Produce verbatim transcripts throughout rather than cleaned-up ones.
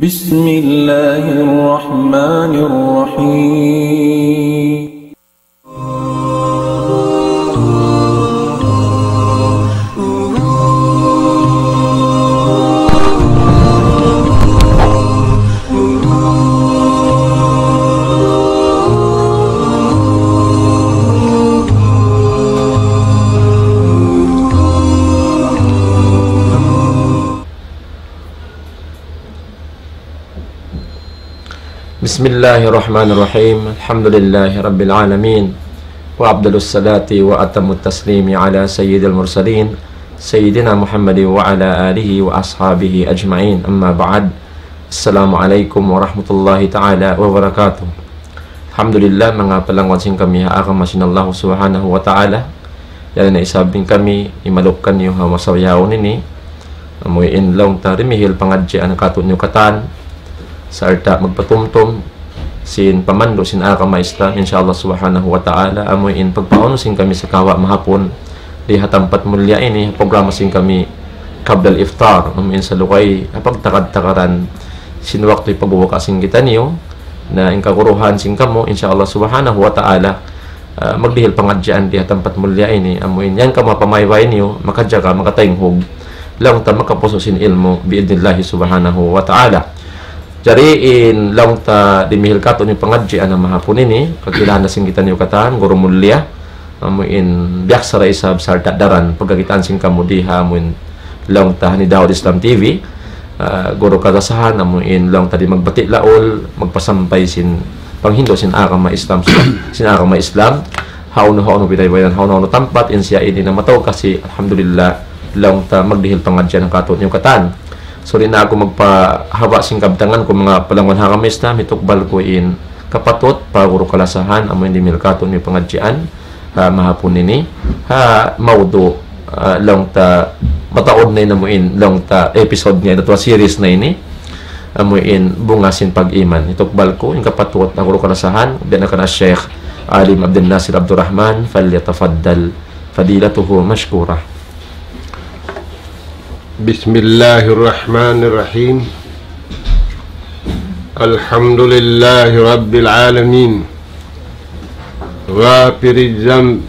بسم الله الرحمن الرحيم. بسم الله الرحمن الرحيم. الحمد لله رب العالمين. وأفضل الصلاة وأتم التسليم على سيد المرسلين سيدنا محمد وعلى آله وأصحابه أجمعين. أما بعد. السلام عليكم ورحمة الله تعالى وبركاته. Alhamdulillah, manga palangguan sin kami ha agama sin Allah Subhanahu wa Ta'ala. Yari na isab in kami imalukan niyu ha masa yaun ini. Amu in laung ta dimihil pangadjian katu' niyu katan. Sarta' magpatumtum sin pamandu' sin agama Islam, insya Allah Subhanahu wa Ta'ala. Amu in pagpaunu sin kami sakawa' mahapun di ha tampat mulia ini, programa sin kami Qabla al-Iftar. Amu in salugay ha pagtakad-takaran sin waktu pagbuka sin kitaniyu. Na in kaguruhan sin kamu, insya Allah Subhanahu wa Ta'ala, ah, magdihil pangadjian di ha tampat mulia ini, amu in yan kamu pamaybay niyu, makajaga, makatainghug, laung ta makapusu' sin ilmu', bi'idhnillahi Subhanahu wa Ta'ala. Jari in laung ta dimihil katu' niyu pangadjian ha mahapun ini, kakilahan na sin kitaniyu katan, guru mulia, amu in biya' sara isab sarta' daran, pagkakitaan sin kamu di ha amu in laung ta ha ini Dawah Islam T V, ah, guru kalasahan, amu in laung ta di magbati' laul, magpasampay sin panghindu' sin agama Islam, sin agama Islam, hawnu-hawnu biyaybayan, hawnu-hawnu tampat, in siya ini na mataud kasi, alhamdulillah, laung ta magdihil pangadjian katu' niyu katan. Suri na aku magpahaba' sin kabtangan ku manga palangguan ha agama Islam, hitukbal ku in kapatut pa guru kalasahan, amu in dimihil katu' niyu pangadjian, ha mahapun ini, ha mawdu', ah, laung ta mataud na in amu in, laung ta episode niya, atawa series na ini, amu in bunga sin pag-iman. Hitukbal ku, in kapatut, ha guru kalasahan, biya' na kan Sheikh Alim Abdul Nasir Abdul Rahman, فليتفضل فضيلته مشكورا. بسم الله الرحمن الرحيم. الحمد لله رب العالمين. غافر الذنب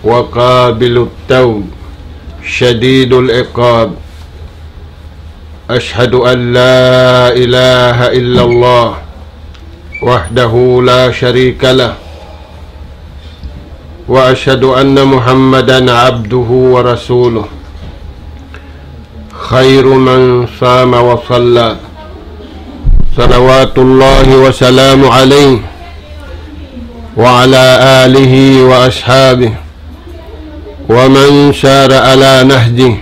وقابل التوب شديد العقاب. أشهد أن لا إله إلا الله وحده لا شريك له، وأشهد أن محمدا عبده ورسوله، خير من صام وصلى، صلوات الله وسلامه عليه وعلى آله وأصحابه ومن سار على نهجه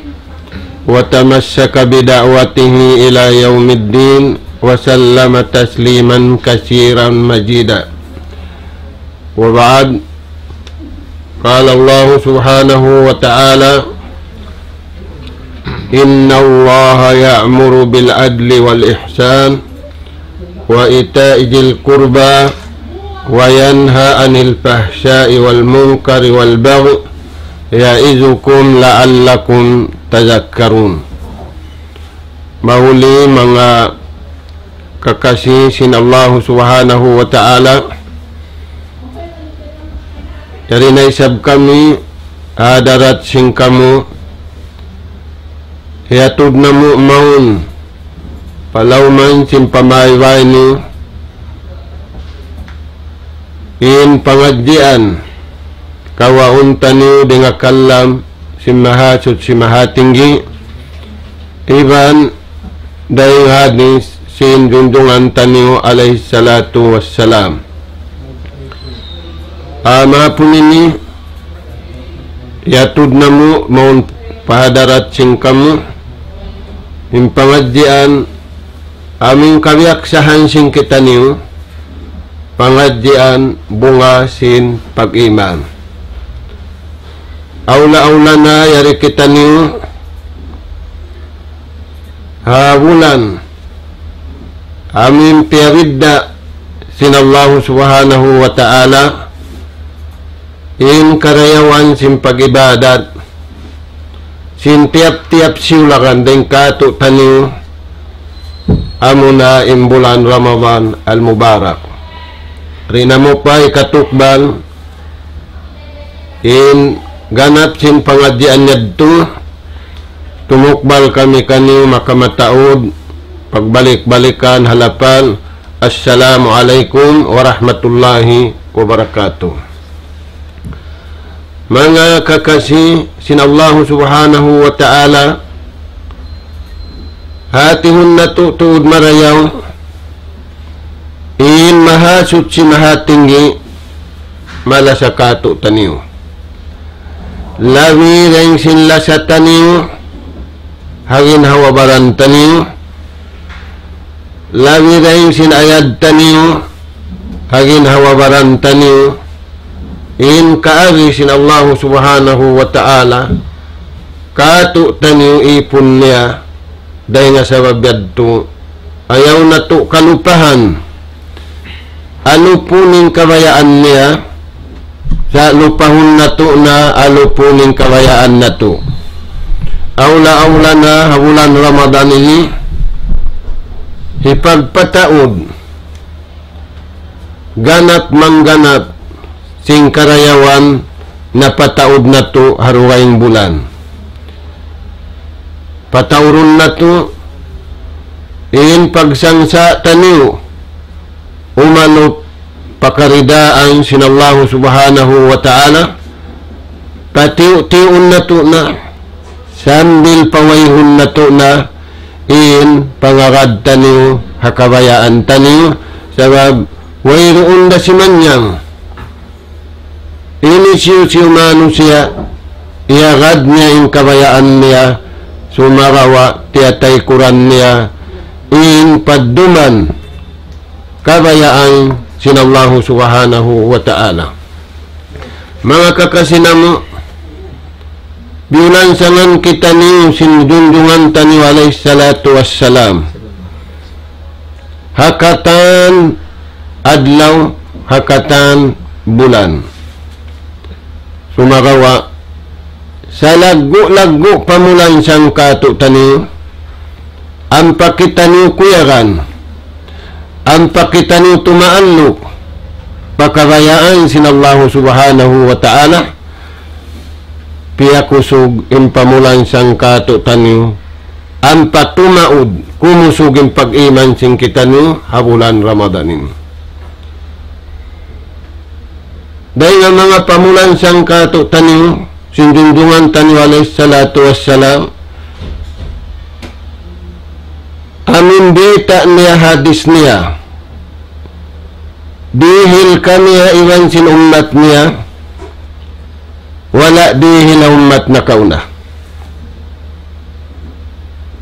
وتمسك بدعوته إلى يوم الدين وسلم تسليما كثيرا مزيدا. وبعد، قال الله سبحانه وتعالى: إن الله يأمر بالعدل والإحسان وإيتاء ذي القربى وينهى عن الفحشاء والمنكر والبغي يعظكم لعلكم تذكرون. Mahuli manga kakasi sin Allahu Subhanahu wa Ta'ala, yari na isab kami ha hadarat sin kamu, hiyatud namu' mawn pa lawman sin pamaybay niyu in pangadjian kawaun taniyu dayn ha kalam sin Mahasuchi Mahatinggi, iban dayn ha hadis sin junjungan taniyu alayhi salatu wassalam. Amapun ini, hiyatud namu' mawn pa hadarat sin kamu in pangadjian amu in kabiyaksahan sin kitaniyu, pangadjian bunga sin pag-iman. Awla-awla na yari kitaniyu ha bulan amu in piyabidda' sin Allahu Subhanahu wa Ta'ala in karayawan sin pag-ibadat sin tiyap-tiyap siyulagan dayn kātu'niyu, amuna in bulan Ramadan al-Mubarak. Di' namu pa hikatukbal in ganap sin pangadjian yadtu, tumukbal kami kaniyu makamataud, pagbalik-balikan ha lapal, Assalamu alaykum warahmatullahi wabarakatuh. Manga kakasi sin Allahu Subhanahu wa Ta'ala, hatihun natu' tuud marayaw, in Mahasuchi Mahatinggi, malasa kātu'niyu. Labi dayn sin lasa taniyu, ha ginhawa-baran taniyu, labi dayn sin ayad taniyu, ha ginhawa-baran taniyu, in kaagi sin Allahu Subhanahu wa Ta'ala, kātu'niyu ipun niya, dayn ha sabab yadtu, ayaw natu' kalupahan, alupun in kabayaan niya, sa' lupahun natu' na alupun in kabayaan natu'. Awla-awla na ha bulan Ramadan ini, hipagpataud, ganap mangganap, sin karayawan napataud natu' ha dugaing bulan. Pataurun natu', in pagsangsa' taniyu, umanup pa karidaan sin Allahu Subhanahu wa Ta'ala, patiyu'-tiyuun natu' na, sambil pawayhun natu' na, in pangagad taniyu, ha kabayaan taniyu, sabab wayruun da simanyang. Ini hisiyu-siyu manusiya', iyagad niya in kabayaan niya, sumagawa' tiyataykuran niya, in padduman, kabayaan sin Allahu Subhanahu wa Ta'ala. Manga kakasi namu', biyulansangan kitaniyu sin junjungan taniyu alayhi salatu wassalam. Ha katan adlaw, ha katan bulan. Sumagawa', salaggu'-laggu' pamulansang kātu'niyu, ampa kitaniyu kuyagan, ampa kitaniyu tumaalluk, pa kabayaan sin Allahu Subhanahu wa Ta'ala, piyakusug in pamulansang kātu'niyu, ampa tumaud, kumusug in pag-iman sin kitaniyu, ha bulan Ramadan ini. Dayn ha manga pamulansang kātu'niyu, sin junjungan taniyu alayhi salatu wassalam, amun biyayta' niya hadis niya, dihil kaniya iban sin ummat niya, wala' dihil ha ummat nakauna.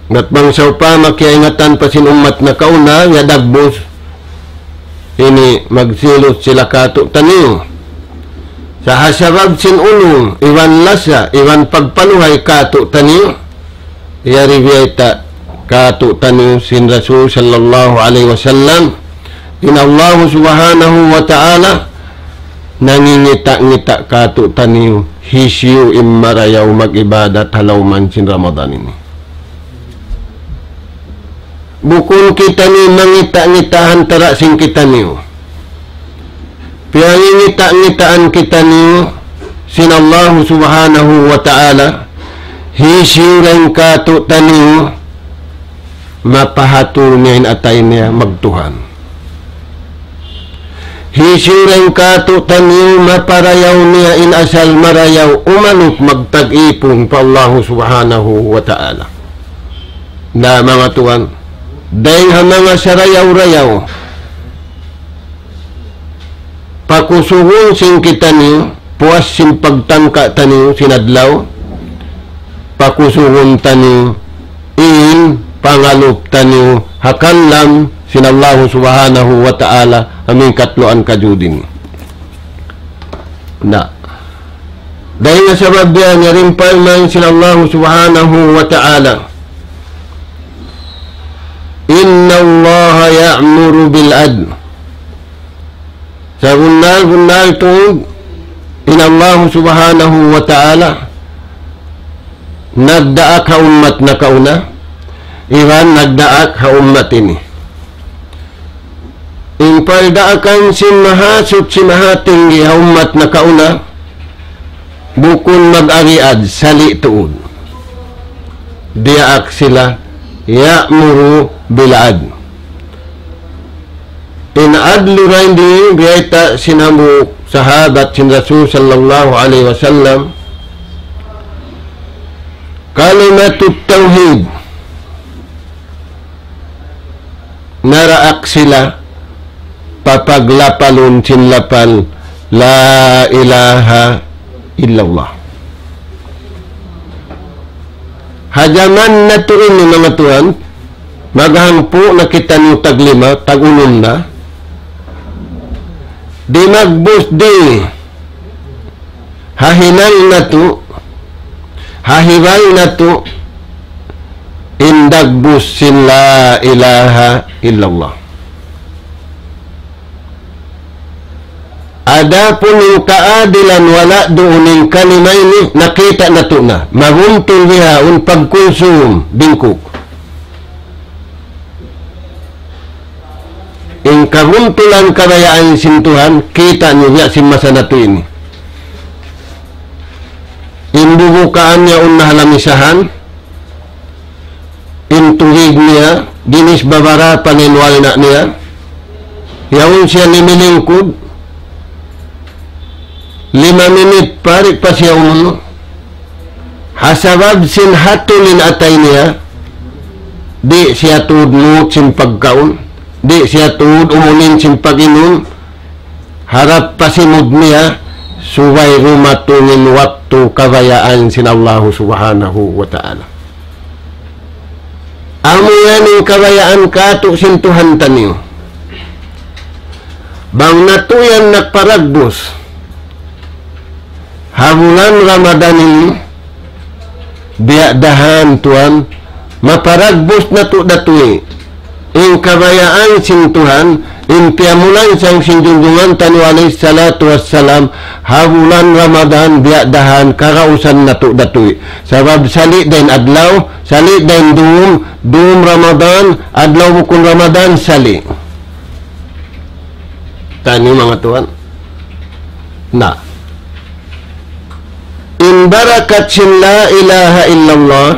Bat bang sawpama kiyaingatan pa sin ummat nakauna, ya dagbus, ini magsilut sila kātu'niyu. Sa' ha sabab sin unu, iban lasa, iban pagpaluhay kātu'niyu, yari biyayta' kātu'niyu sin Rasul sallallahu alayhi wasallam, in Allahu Subhanahu wa Ta'ala, nangingita'-ngita' kātu'niyu, hisiyu in marayaw mag-ibadat ha lawm sin Ramadan ini. Bukun kitaniyu mangita'-ngita' ha antara' sin kitaniyu. Piyangingita'-ngitaan kitaniyu sin Allahu Subhanahu wa Ta'ala, hisiyu dayn kātu'niyu mapahatul niya in atay niya magtuhan. Hisiyu dayn kātu'niyu maparayaw niya in asal marayaw umanup magtag-ipun pa Allahu Subhanahu wa Ta'ala. Na manga tuwan, dayn ha manga sarayaw-rayaw, pakusugun sin kitaniyu, puas sin pagtangka taniyu sin adlaw, pakusugun taniyu, in pangalup taniyu, ha kanlam sin Allahu Subhanahu wa Ta'ala, amu in katluan kajudin. Na. Dayn ha sabab yan, yari in parman sin Allahu Subhanahu wa Ta'ala, إن الله يأمر بالعدل. Sabunnal-bunnal tuud in Allahu Subhanahu wa Ta'ala nagdaak ha ummat nakauna, iban nagdaak ha ummat ini. In pagdaakan sin Mahasuchi Mahatinggi ha ummat nakauna, bukun mag-ariad, sali' tuud. Diyaak sila, يأمر بالعدل. In adlu dayn di biyayta' sin hambuuk sahabat sin Rasul sallallahu alayhi wasallam, kalimatut tawhid. Naraak sila papaglapalun sin lapal لا إله إلا الله. Ha jaman natu' ini, manga tuwan, maghangpu' na kitaniyu taglima, tag-unum na. Dimagbus di ha hinang natu', ha hibal natu', in dagbus sin لا إله إلا الله. Adapun in kaadilan wala' duun, in kalima ini nakita' natu' na. Mabuntul bihaun pagkunsum bingkuk. In kabuntulan kabayaan sin Tuhan, kita' niyu biya' sin masa natu' ini. In bubukaan niya unna ha lamisahan, in tubig niya, ginis babara pa in walna' niya. Yaun siya limilingkud, lima minit pa, di' pa siya umunu. Ha sabab sin hatul in atay niya, di' siya tuud muut sin pagkaun, di' siya tuud umulin sin pag-inum, harap pa simud niya, subay dumatung in waktu kabayaan sin Allahu Subhanahu wa Ta'ala. Amu yan in kabayaan kātu' sin Tuhan taniyu. Bang natu' yan nagparagbus ha bulan Ramadan ini, biya' dahan tuwan, maparagbus natu' datu'i. In kabayaan sin Tuhan, in piyamulansang sin junjungan taniyu alayhi salatu wassalam, ha bulan Ramadan, biya' dahan, karausan natu' datu'i. Sabab sali' da in adlaw, sali' da in dum, dum Ramadan, adlaw bukun Ramadan, sali'. Taniyu manga tuwan. Na. In barakat sin لا إله إلا الله,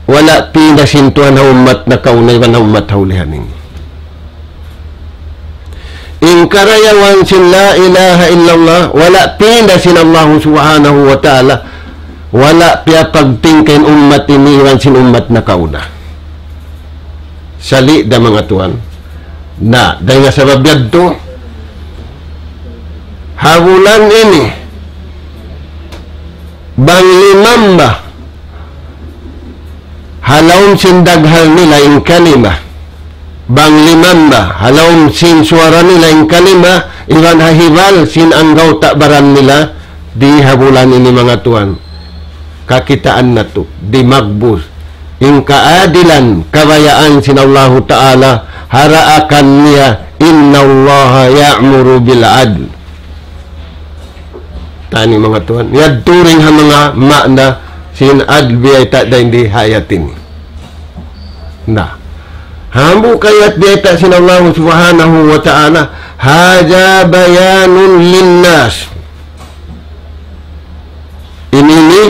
wala' pī da sin Tuhan ha ummat nakauna iban ha ummat ha ulihan ini. In karayawan sin لا إله إلا الله, wala' pī da sin Allahu Subhanahu wa Ta'ala, wala' piyapagtingka in ummat ini iban sin ummat nakauna. Sali' da manga tuwan. Na, dayn ha sabab yadtu, ha bulan ini, bang limamba, ha lawm sin daghal nila in kalima. Bang limamba, ha lawm sin suwara nila in kalima, iban ha hibal sin anggawta' baran nila, di ha bulan ini manga tuwan. Kakitaan natu', dimagbus in kaadilan, kabayaan sin Allahu Ta'ala, ha daakan niya, إن الله يأمر بالعدل. Taniyu manga tuwan. Yadtu in ha manga maana sin adl biyayta' dayn di ha ayat ini. Na. Hambuuk ayat biyayta' sin Allahu Subhanahu wa Ta'ala, هذا بيان للناس. Ini ini,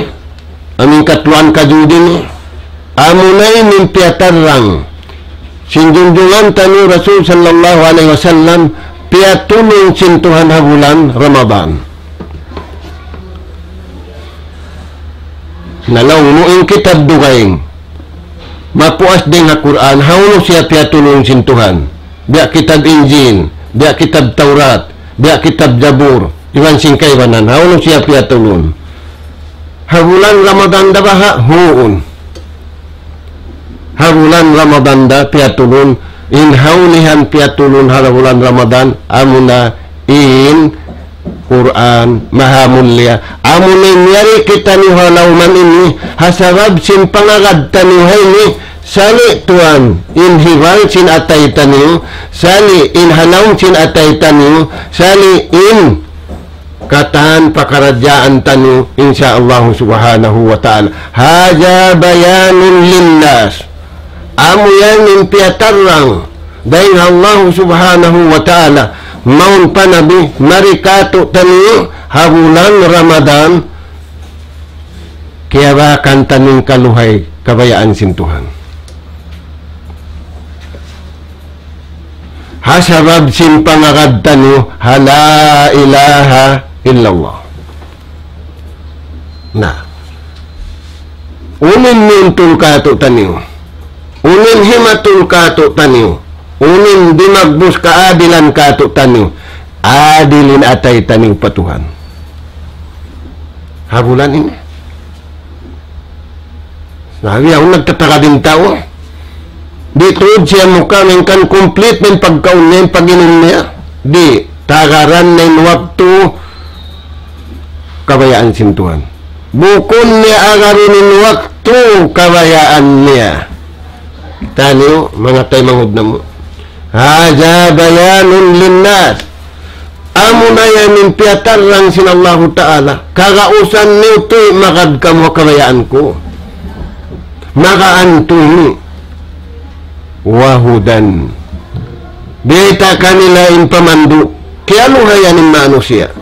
amu in katluan kajudi ini, amuna ini in piyatarrang sin junjungan taniyu Rasul sallallahu alayhi wasallam, piyatulun sin Tuhan ha bulan Ramadan. Na laung mu in kitab dugaing, mapuas dayn ha Qur'an, hawnu siya piyatulun sin Tuhan. Biya' kitab Injil, biya' kitab Tawrat, biya' kitab Jabur, iban sin kaibanan, hawnu siya piyatulun. Ha bulan Ramadan da baha', huun. Ha bulan Ramadan da piyatulun, in hawlihan piyatulun ha bulan Ramadan, amuna in Qur'an, maha mulia. Amu in yari kitaniyu ha lawman ini, ha sabab sin pangagad taniyu ha ini, sali' tuwan in hibal sin atay taniyu, sali' in ha lawm sin atay taniyu, sali' in katan pakaradjaan taniyu, insya Allah subhanahu wa ta'ala. هذا بيان للناس. Amu yan in piyatarrang dayn ha Allah subhanahu wa ta'ala, mawn pa Nabi, mari kātu'niyu ha bulan Ramadan, kiyabakan taniyu in kaluhay kabayaan sin Tuhan. Ha sabab sin pangagad taniyu ha la ilaha illallah. Na. Unu in miyuntul kātu'niyu? Unu in himatul kātu'niyu? Unu in dimagbus kaadilan kātu'niyu? Adil in atay taniyu pa Tuhan. Ha bulan ini. Na, biya' awn nagtatagad in tau. Di' tuud siya mukha, malayngkan complete na in pagkaun niya, in pag-inum niya. Di', tagaran niya in waktu kabayaan sin Tuhan. Bukun niya agarun in waktu kabayaan niya. Taniyu, manga taymanghud namu'. هذا بيان للناس. Amuna yan in piyatarrang sin Allahu Ta'ala. Kagausan niyu tuud magad kamu ha kabayaan ku. Magaan tuud ini. وهدى. Biyayta' kanila in pamandu'. Kiyaluhayan in manusiya'.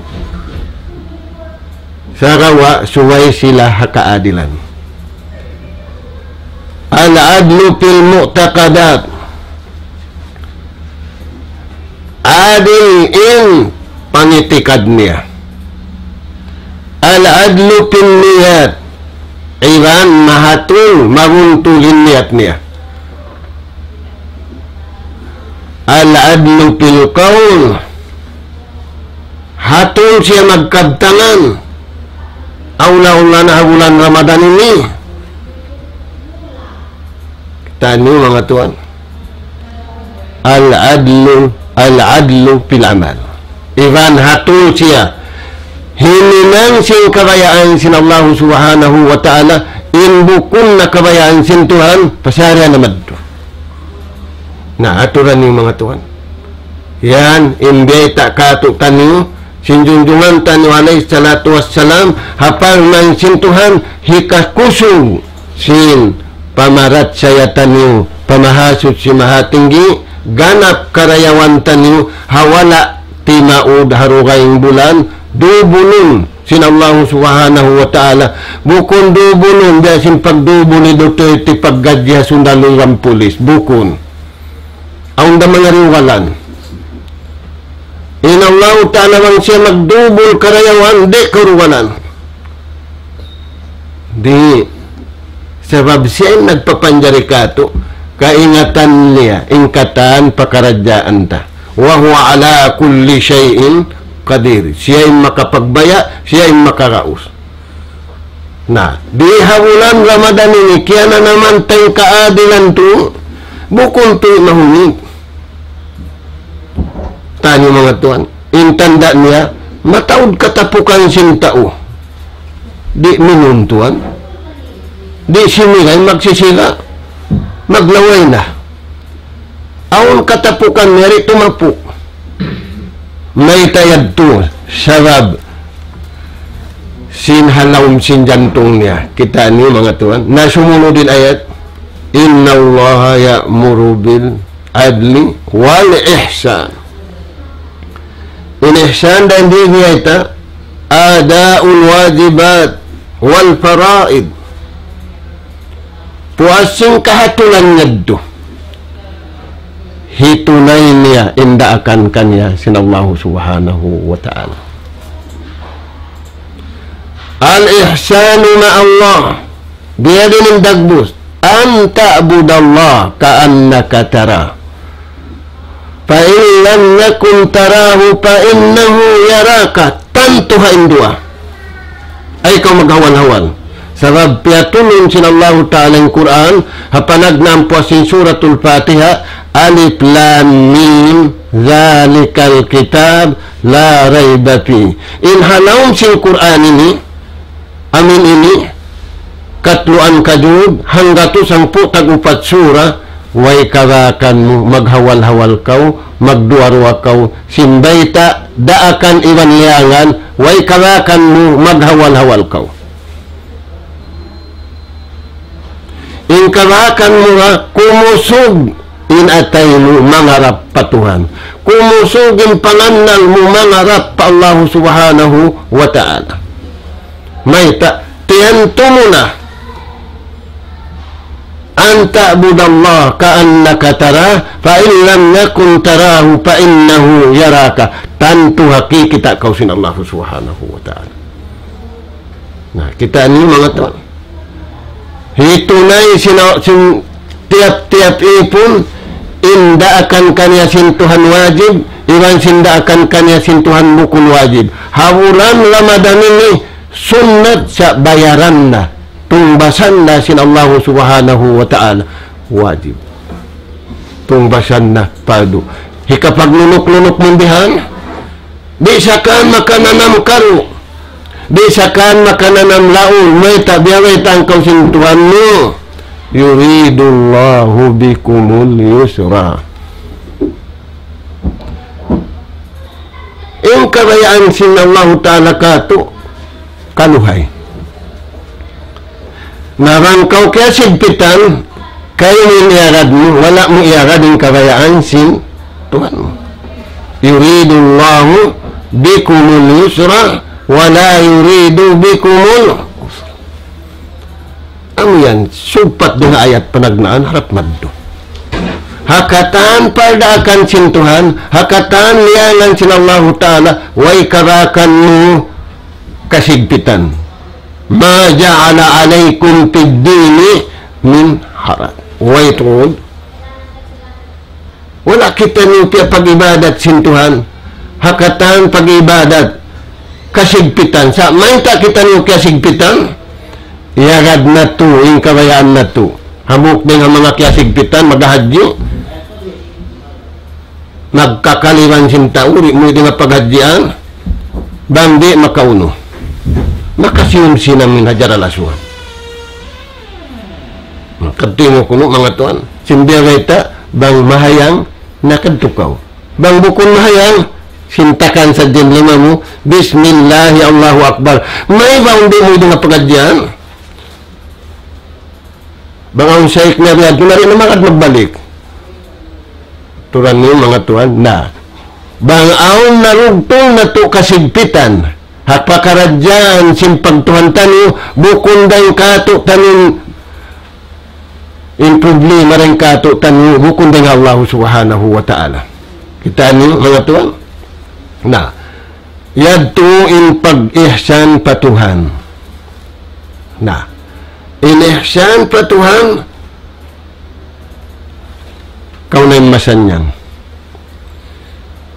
Sagawa' subay sila ha kaadilan. العدل في المعتقدات. Adil in pangitikad niya. العدل في النيات. Iban mahatul, mabuntul in niyat niya. العدل في القول. Hatul siya magkabtangan. Awla-awla na ha bulan Ramadan ini. Taniyu manga tuwan. العدل، العدل في العمل. Iban hatul siya himinang sin kabayaan sin Allah Subhanahu wa Ta'ala, in bukun na kabayaan sin Tuhan, pasarihan na madtu. Na, aturan niyu manga tuwan. Yan, in biyayta' kātu'niyu, sin junjungan taniyu alayhi salatu wassalam, ha parman sin Tuhan, hikakusug sin pamarachaya taniyu pa Mahasuchi Mahatinggi, ganap karayawan taniyu, ha wala' timaud ha dugaing bulan, dubulun sin Allah Subhanahu wa Ta'ala, bukun dubulun, biya' sin pagdubul hi Duterte paggadji ha sundaluran pulis, bukun. Awn da manga rugalan. In Allah Ta'ala bang siya magdubul karayawan, di' karugalan. Di', sabab siya in nagpapanjari kātu', kaingatan niya, in katan pakaradjaan ta. وهو على كل شيء قدير. Siya in makapagbaya', siya in makaraus. Na, di ha bulan Ramadan ini, kiyananaman ta in kaadilan tuud, bukun tuud mahunit. Taniyu manga tuwan, in tanda' niya, mataud katapukan sin tau. Di' minum tuwan. Di' simiray, magsisila. Maglaway na. Awn katapukan niya, di' tumapu'. Mayta' yadtu, sabab sin ha lawm sin jantung niya. Kitaa niyu manga tuwan. Na sumunud in ayat, إن الله يأمر بالعدل والإحسان. In ihsan dayn di biyayta', أداء الواجبات والفرائض. Puas sin kahatulan yadtu, hitunay niya in daakan kaniya sin Allahu Subhanahu wa Ta'ala. الإحسان مع الله. Biyadiin in dagbus. أن تعبد الله كأنك تراه. فإن لم تكن تراه فإنه يراك. Tantu ha in duwa. Ayaw kaw maghawal-hawal. Sabab piyatulun sin Allahu Ta'ala in Qur'an, ha panagnaan puas sin Suratul Fatiha, ألف لام ميم ذلك الكتاب لا ريب فيه. In ha lawm sin Qur'an ini, amin ini, katluan kajud, hanggatus hangpu' tag-upat sura, way kabakan mu, maghawal-hawal kaw, magduwa-ruwa kaw, sin bayta', daakan iban liyangan, way kabakan mu maghawal-hawal kaw. In kabakan mu ra kumusug in atay mu mangarap pa Tuhan. Kumusug in pangannal mu mangarap pa Allah Subhanahu wa Ta'ala. Mayta', tiyantu mu na. أن تعبد الله كأنك تراه، فإن لم تكن تراه فإنه يراك. Tantu ha kikita' kaw sin Allah Subhanahu wa Ta'ala. Na, kita' niyu manga tuwan. Hitunay sin, sin tiyap-tiyap ipun, in daakan kaniya sin Tuhan wajib, iban sin daakan kaniya sin Tuhan bukun wajib. Ha bulan Ramadan ini, sunnat sa' bayaran na, tungbasan na sin Allahu Subhanahu wa Ta'ala. Wajib. Tungbasan na, pardu. Hikapaglunuk-lunuk mu bihan, di' sa kan makananam karu', di' sa kan makananam laung, mayta' biya' mayta' in kaw sin Tuhan mu. يريد الله بكم اليسر. In kabayaan sin Allahu Ta'ala katu', kaluhay. Na bang kaw kiyasigpitan, kaymu in iyagad mu, wala' mu iyagad in kabayaan sin Tuhan mu. يريد الله بكم اليسر ولا يريد بكم العسر. Amu yan, sugpat dayn ha ayat panagnaan, harap madtu. Ha katan pardaakan sin Tuhan, ha katan liyangan sin Allahu Ta'ala, way kabakan mu kasigpitan. ما جعل عليكم في الدين من حرج. Way tuud. Wala' kitaniyu piyapag-ibadat sin Tuhan ha katan pag-ibadat kasigpitan. Sa' mayta' kitaniyu kiyasigpitan? Iyagad natu' in kabayaan natu'. Hambuuk dayn ha manga kiyasigpitan, maghahadji. Magkakaliwan sin tau, di' mu di' mapaghadjian. Bang di' makaunu. Makasiyum-siyum in Hajar al-Aswad. Kadtu mu kunu' manga tuwan. Sin biya' bayta', bang mahayang, na kadtu kaw. Bang bukun mahayang, sintakan sadja in lima mu, Bismillah, Allahu Akbar. Mayta' bang di' mu di' mapaghadjian? Bang awn shaykh na biya' yadtu, mari na magad magbalik. Turan niyu manga tuwan, na. Bang awn narugtung natu' kasigpitan, ha pakaradjaan sin pagtuhan taniyu, bukun dayn kātu'niyu in problema dayn kātu'niyu, bukun dayn ha Allah Subhanahu wa Ta'ala. Kita' niyu, manga tuwan? Na, yadtu in pag-ihsan pa Tuhan. Na, in ihsan pa Tuhan, kaw na in masannyang.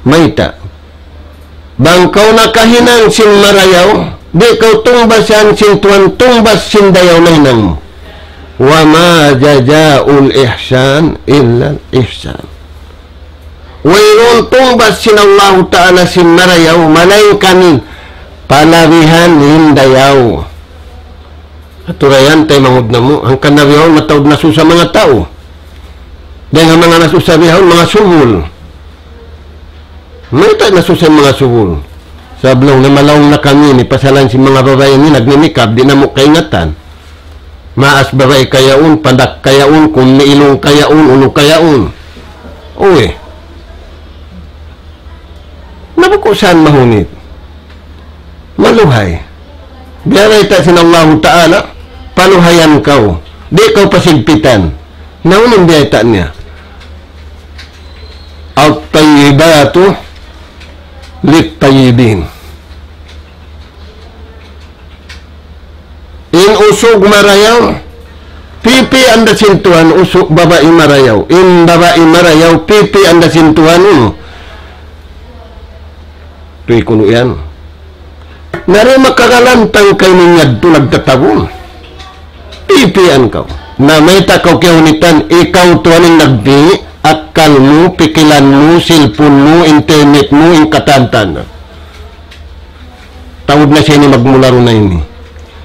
Mayta'? Bang kaw nakahinang sin marayaw, di' kaw tungbasan sin Tuhan, tungbas sin dayaw nahinang mu. وما جزاء الإحسان إلا الإحسان. Wayruun tungbas sin Allahu Ta'ala sin marayaw, malaingkan palabihan in dayaw. Atu ra yan, taymanghud namu', hangkan na bihaun mataud nasusa manga tau. Dayn ha manga nasusa bihaun, manga subul. Mayta' nasusa in manga subul? Sabab laung na malaung na kami ini, pasalan sin manga babai ini nagninikab, di' namu' kaingatan. Maas babai kayaun, pandak kayaun, kumni ilung kayaun, unu kayaun. Uy. Na bukun sa mahunit. Maluhay. Biya' bayta' sin Allahu Ta'ala, paluhayan kaw. Di' kaw pasigpitan. Na unu in bayta' niya? الطيبات للطيبين. In usug marayaw, pipian da sin Tuhan, usug babai marayaw. In babai marayaw, pipian da sin Tuhan, unu. Tuy kunu' yan. Na di' makagalantang kaymu yadtu nagtatabun. Pipian kaw. Na mayta' kaw kiyahunitan, ikaw tuwan in nagpi', akkal mu, pikilan mu, cellphone mu, internet mu, in katan-katan. Taud na siya ini magmula dun na ini.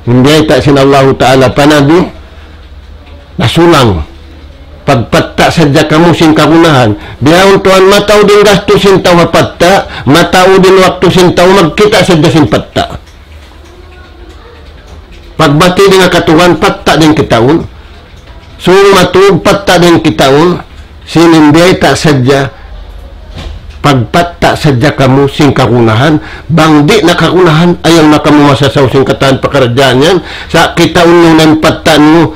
In biyayta' sin Allahu Ta'ala pa Nabi, nasulang. Pagpatta' sadja kamu sin kagunahan. Bihaun tuwan, mataud in gastu sin tau ha patta', mataud in waktu sin tau magkita' sadja sin patta'. Pagbati' dayn ha katugan, patta' dayn kitaun. Sung matug, patta' dayn kitaun. Sin in biyayta' sadja, pagpatta' sadja kamu sin kagunahan, bang di' na kagunahan, ayaw na kamu masasaw sin katan pakaradjaan yan, sa' kitaun niyu na in patta' niyu,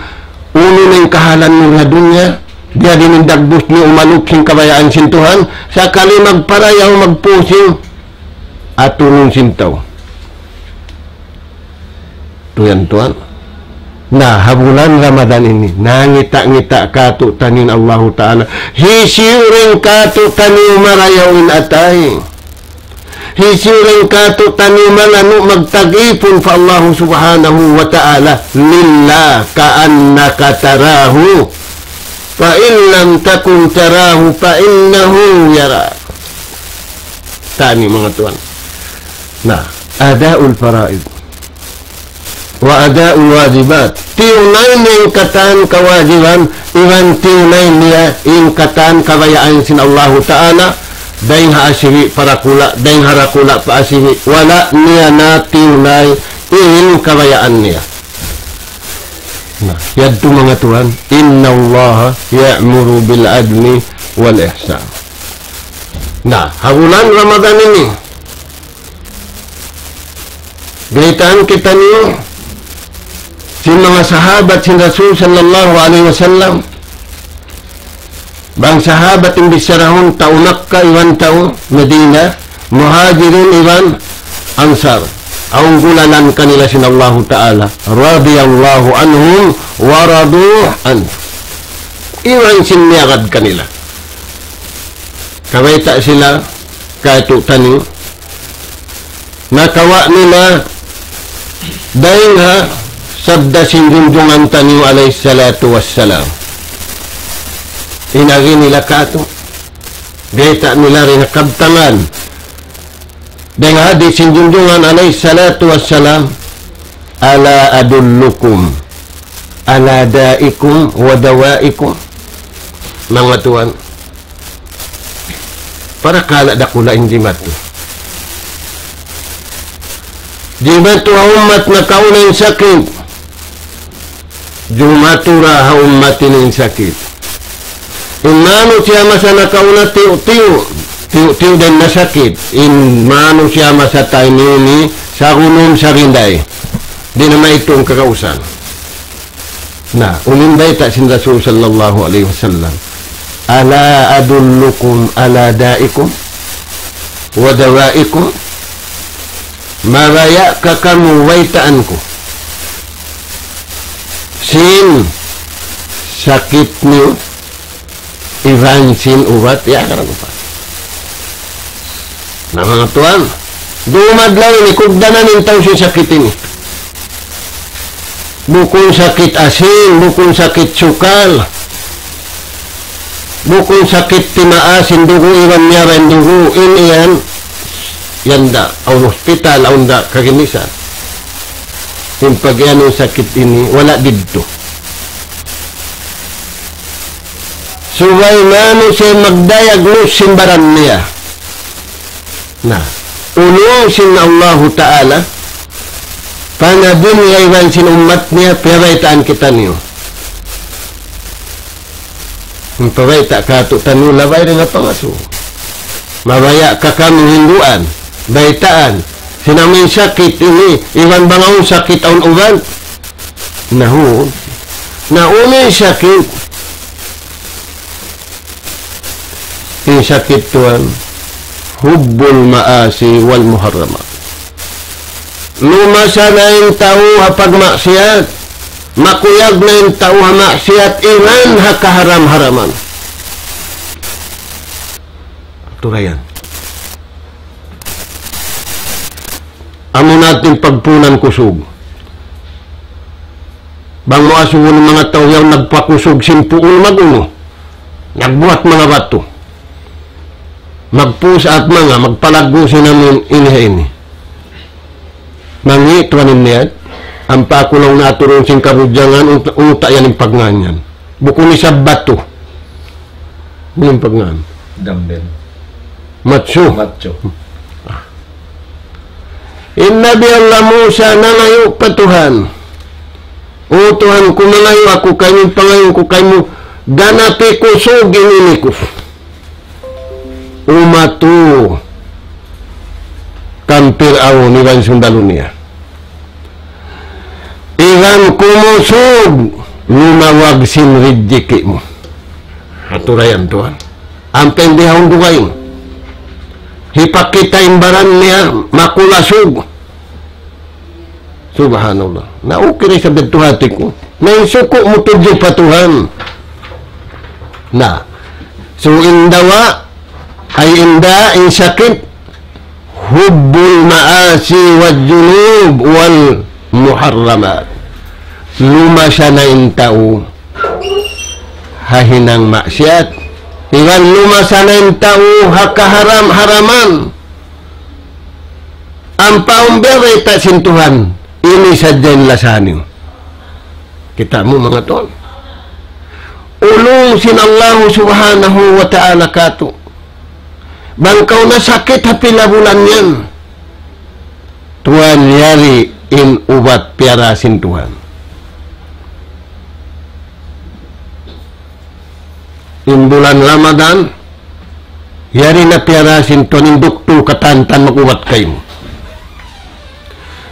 unu na in kahalan niyu ha dunya, di' na in dagbus niyu umanup sin kabayaan sin Tuhan, sakali magparayaw, magpusing, atunun sin tau. Tuyan tuwan. Na, ha bulan Ramadan ini, nangita'-ngita' kātu'niyu in Allahu Ta'ala. Hisiyu in kātu'niyu marayaw in atay. Hisiyu in kātu'niyu malanu' magtag-ipun pa Allahu Subhanahu wa Ta'ala. لله كأنك تراه فإن لم تكن تراه فإنه يراك. Tani manga tuwan. Na, أداء الفرائض وأداء الواجبات. Tiyunay niya in katan kawajiban, iban tiyunay niya in katan kabayaan sin Allahu Ta'ala, dayng ha asibi' pa dakula', dayng ha dakula' pa asibi', wala' niya na tiyunay in kabayaan niya. Na, yadtu manga tuwan, إن الله يأمر بالعدل والإحسان. Na, ha bulan Ramadan ini, baytaan kitaniyu sin manga sahabat sin Rasul sallallahu alayhi wasallam, bang sahabat in bichara yaun tau Makkah iban tau Madinah, Muhajirun iban Ansar. Awn gulalan kanila sin Allahu Ta'ala. رضي الله عنهم ورضوا عنه. Iban sin miyagad kanila. Kabayta' sila kātu'niyu. Nakawa' nila dayng ha sabda sin junjungan taniyu alayhi salatu wassalam. In agi nila kātu'. Bayta' nila dayn ha kabtangan. Dayng ha hadith sin junjungan alayhi salatu wassalam. ألا أدلكم على دائكم ودوائكم. Manga tuwan. Parakala' dakula' in jimatu. Jimatu ha ummat nakauna in sakit. Jumatu da ha ummat ini in sakit. In manusiya' masa nakauna tiyu'-tiyu'. Tiyu'-tiyu' da in nasakit. In manusiya' masa tayni ini sagunum sarinday. Di' na maitung kagausan. Na, unu in bayta' sin Rasul sallallahu alayhi wasallam. ألا أدلكم على دائكم ودوائكم. Mabaya' ka kamu baytaan ku sin sakit niyu iban sin ubat, ya, karan pa. Na, manga tuwan, dumadlaw ini, kugdanan in tau sin sakit ini. Bukun sakit asin, bukun sakit sukal, bukun sakit timaas in dugu' iban miyara in dugu', in yan, yan da, awn hospital, awn da kaginisan. In pag-iyanun sakit ini, wala' didtu. Subay manusiya' mag-diagnose sin baran niya. Na, ulung sin Allahu Ta'ala, pa Nabi niya iban sin ummat niya, piyabaytaan kitaniyu. In pabayta' kātu'niyu labay dayn ha pangasubu. Mabaya' ka kamu hinduan, baytaan, sin amu in sakit ini, iban bang awn sakit awn ubat. Na, hu. Na, unu in sakit? In sakit tuwan, حب المعاصي والمحرمات. Lumasa na in tau ha pagmaksiyat, makuyag na in tau ha maksiyat, iban ha kaharam-haraman. Turayan. Amu na in pagpunan kusug. Bang mu asubuhun in manga tau yaun nagpakusug sin puun, mag-unu? Nagbuhat manga batu. Magpus at manga, magpalaggu' sin amu in ini ha ini. Mangi' tuwan in niyat, ampa aku laung na aturun sin kabudjangan, uta', uta' yan in pagngānan. Bukun isab batu. Unu in pagngānan? Dumbbell. Macho. Macho. In Nabi Allah Musa nangayu' pa Tuhan, "O Tuhan ku, mangayu' aku kaymu, pangayuun ku kaymu, ganapi kusug in ini ku." Umatu kan Piraun iban sundalu niya. Iban kumusug, lumawag sin rijiki' mu. Atura yan, Tuhan. Ampa in di' ha undugain. Hipakita' in baran niya, makulasug. Subhanallah. Na, okay ra isab yadtu hati ku. Na, in suku' mu tudju pa Tuhan. Na. So, in dawa, ay in da, in sakit, حب المعاصي والذنوب والمحرمات. Lumasa na in tau ha hinang maksiat. Iban lumasa na in tau ha kaharam-haraman. Ampa awn biya' bayta' sin Tuhan, ini sadja in lasa niyu. Kita' mu manga tuwan. Ulung sin Allahu Subhanahu wa Ta'ala katu'. Bang kaw nasakit ha pila bulan yan, tuwan yari in ubat piyara sin Tuhan. In bulan Ramadan, yari na piyara sin Tuhan, in duktul katantan mag-ubat kaymu.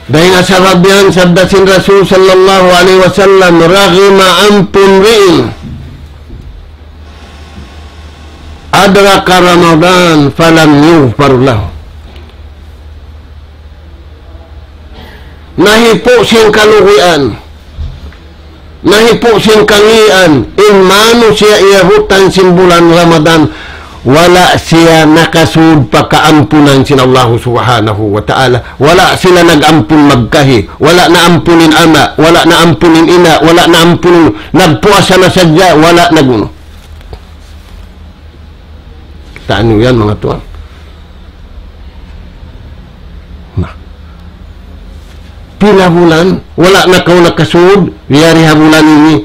Dayn ha sabab yan, sabda sin Rasul sallallahu alayhi wasallam, رغم أنف امرئ أدرك رمضان فلم يغفر له. Nahipu' sin kalugian, nahipu' sin kangīan in manusiya' iyabutan sin bulan Ramadan, wala' siya nakasud pa kaampunan sin Allahu Subhanahu wa Ta'ala. Wala' sila nag-ampun magkahi, wala' naampun in ama', wala' naampun in ina', wala' naampun in nagpuasa na sadja, wala' nag-unu. Kita' niyu yan, manga tuwan. Na. Pila bulan, wala' na kaw nakasud, yari ha bulan ini,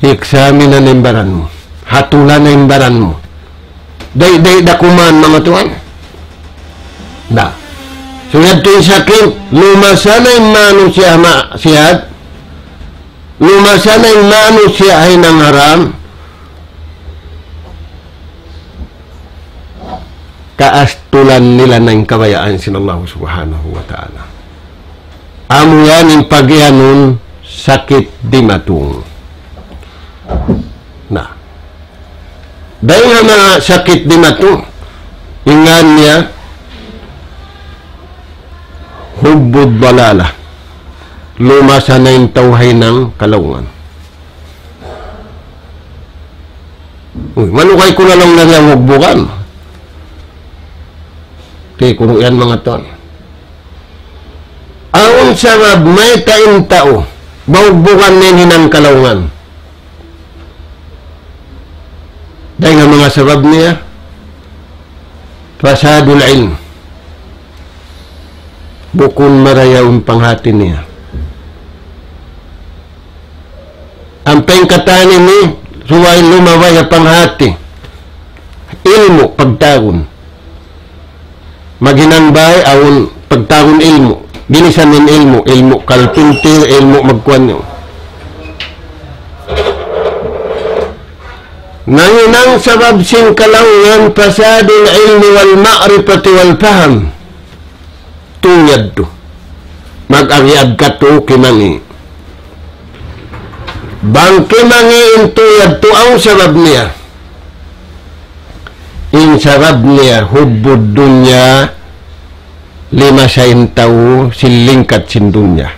examine na in baran mu. Hatula na in baran mu. Day, day, da kuman, manga tuwan. Da. So, yadtu in sakit, lumasa na in manusiya' maksiat, lumasa na in manusiya' ha hinang haram, kaastulan nila na in kabayaan sin Allah Subhanahu wa Ta'ala. Amu yan in pagiyanun sakit dimatung. Na. Dayn ha manga sakit dimatung, in ngan niya, حب الضلالة. Lumasa na in tau ha hinang kalaungan. Uy, malugay ku na laung niya hugbugan. Kay kunu' yan manga tuwan. Awn sabab mayta' in tau, mahugbugan na in hinang kalaungan. Dayn ha manga sabab niya, فساد العلم. Bukun marayaw in panghati niya. Ampa in katan ini, subay lumabay ha panghati. Ilmu', pagtawagun. Maghinang bay, awn pagtawagun ilmu'. Ginisan in ilmu', ilmu' carpenter, ilmu' magkuan niyu. Nahinang sabab sin kalaungan فساد العلم والمعرفة والفهم. Tungud yadtu. Mag-agi-agi katu' kimangi'. Bang kimangi' in tungud yadtu, awn sabab niya. In sabab niya, حب الدنيا, limasa in tau sin lingkat sin dunya.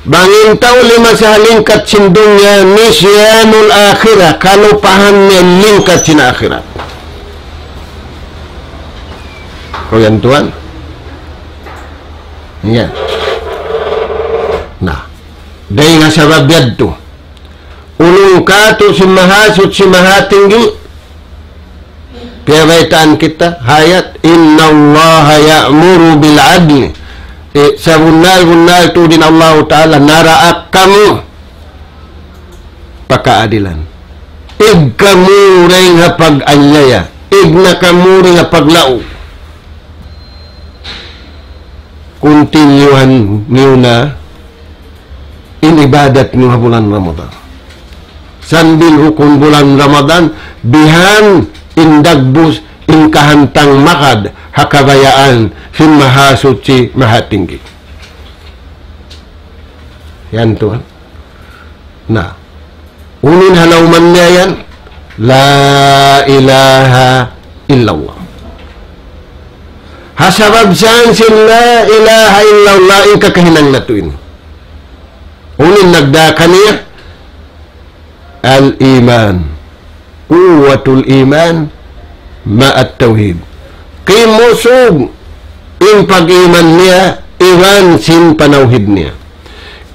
Bang in tau limasa ha lingkat sin dunya, نسيان الآخرة, kalupahan niya in lingkat sin akhirat. Kaw yan tuwan. Yan. Na. Dayn ha sabab yadtu. Ulung katu' sin Mahasuchi Mahatinggi, piyabaytaan kita, ha ayat, إن الله يأمر بالعدل. Eh, sabunnal-bunnal tuud in Allahu Ta'ala naraak kamu pa kaadilan. Ig kamu dayn ha pag-anyaya, ig na kamu dayn ha paglaug. Kontinyuhan niyu na in ibadat niyu ha bulan Ramadan. Sambil bukun bulan Ramadan, bihan in dagbus in kahantang magad ha kabayaan sin Mahasuchi Mahatinggi. Yan tuwan. Na, unu in halawman niya yan? La ilaha illallah. Ha sabab sa' sin la ilaha illallah in kakahinang natu' ini. Unu in nagdā kaniya? Al-iman. Quwwatul iman ma'at tawhid. Kimusug in pag-iman niya iban sin panawhid niya.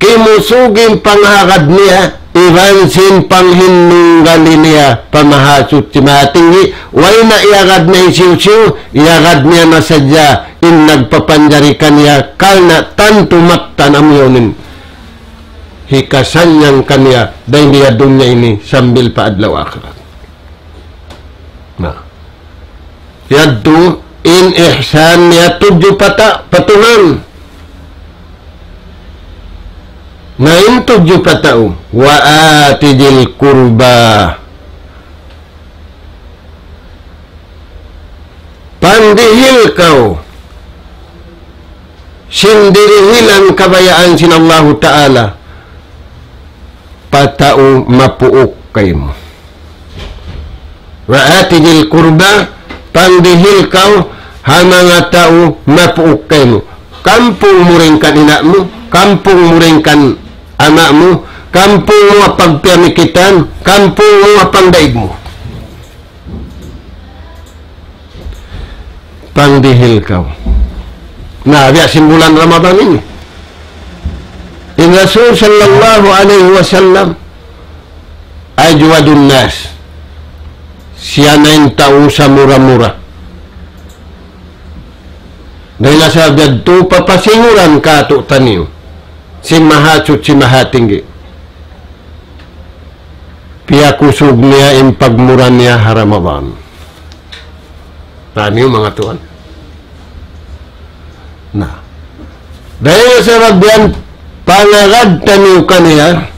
Kimusug in panghagad niya iban sin panghinunggali niya pa Mahasuchi Mahatinggi. Way na iyagad niya hisiyu-siyu, iyagad niya na sadja in nagpapanjari kaniya, karna' tantu mattan amu yaun in hikasannyang kaniya dayn di ha dunya ini sambil pa adlaw akhirat. Na. Yadtu in ihsan niya tudju pa ta-, pa Tuhan. Na in tudju pa tau, wa ati dhil qurba. Pangdihil kaw sin dirihilan kabayaan sin Allahu Ta'ala pa tau mapuuk kaymu. Wa ati dhil qurba, pangdihil kaw ha manga tau mapuuk kaymu. Kampung mu dayn kan ina' mu, kampung mu dayn kan ama' mu, kampung mu ha pagpiyamikitan, kampung mu ha pangdaig mu. Pangdihil kaw. Na, biya' sin bulan Ramadan ini. In Rasul sallallahu alayhi wasallam, ajwadun nas. Siya na in tau samura-mura. Dayn ha sabab yadtu papasinguran kātu'niyu sin Mahasuchi Mahatinggi. Piyakusug niya in pagmura niya ha Ramadan. Taniyu manga tuwan. Na. Dayn ha sabab yan, pangagad taniyu kaniya,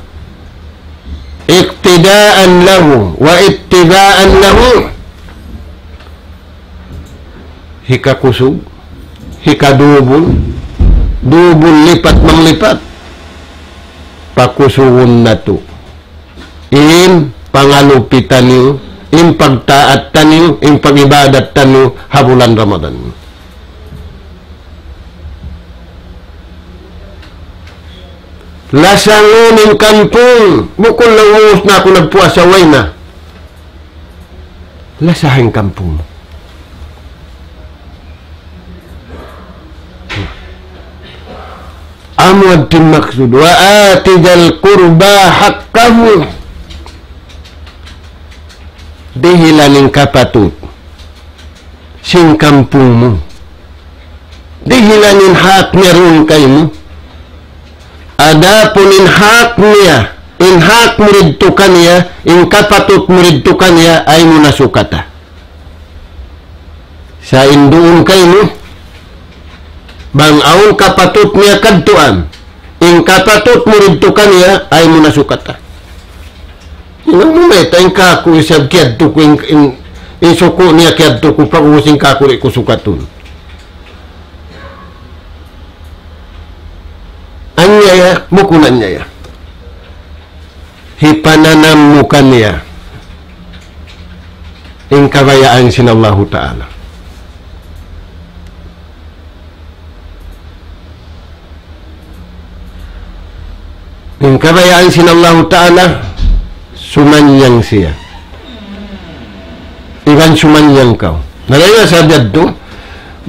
iqtidaan lahu wa ittibaan lahu. Hikakusug, hikadubul, dubul lipat manglipat. Pakusugun natu' in pangalupi taniyu, in pagtaat taniyu, in pag-ibadat taniyu ha bulan Ramadan. Lasangun in kampung, bukun laung mu, ubus na aku nagpuasa, way na. Lasaha in kampung mu. Amu yadtu in maksud, wa ati dhal qurba haqqahu. Dihilan in kapatut sin kampung mu. Dihilan in hak niya duun kaymu. Adapun in hak niya, in hak mu didtu kaniya, in kapatut mu didtu kaniya, ayaw mu na sukata. Sa' in duun kaymu, bang awn kapatut niya kadtuan, in kapatut mu didtu kaniya, ayaw mu na sukata. Hinang mu mayta' in kāku' isab kiyadtu ku, in, in, in suku' niya kiyadtu ku, pag'ubus in kāku' di' ku sukatun. Anyaya, bukun anyaya. Hipananam mu kaniya in kabayaan sin Allahu Ta'ala. In kabayaan sin Allahu Ta'ala, sumannyang siya. Iban sumannyang kaw. Na dayn ha sabab yadtu,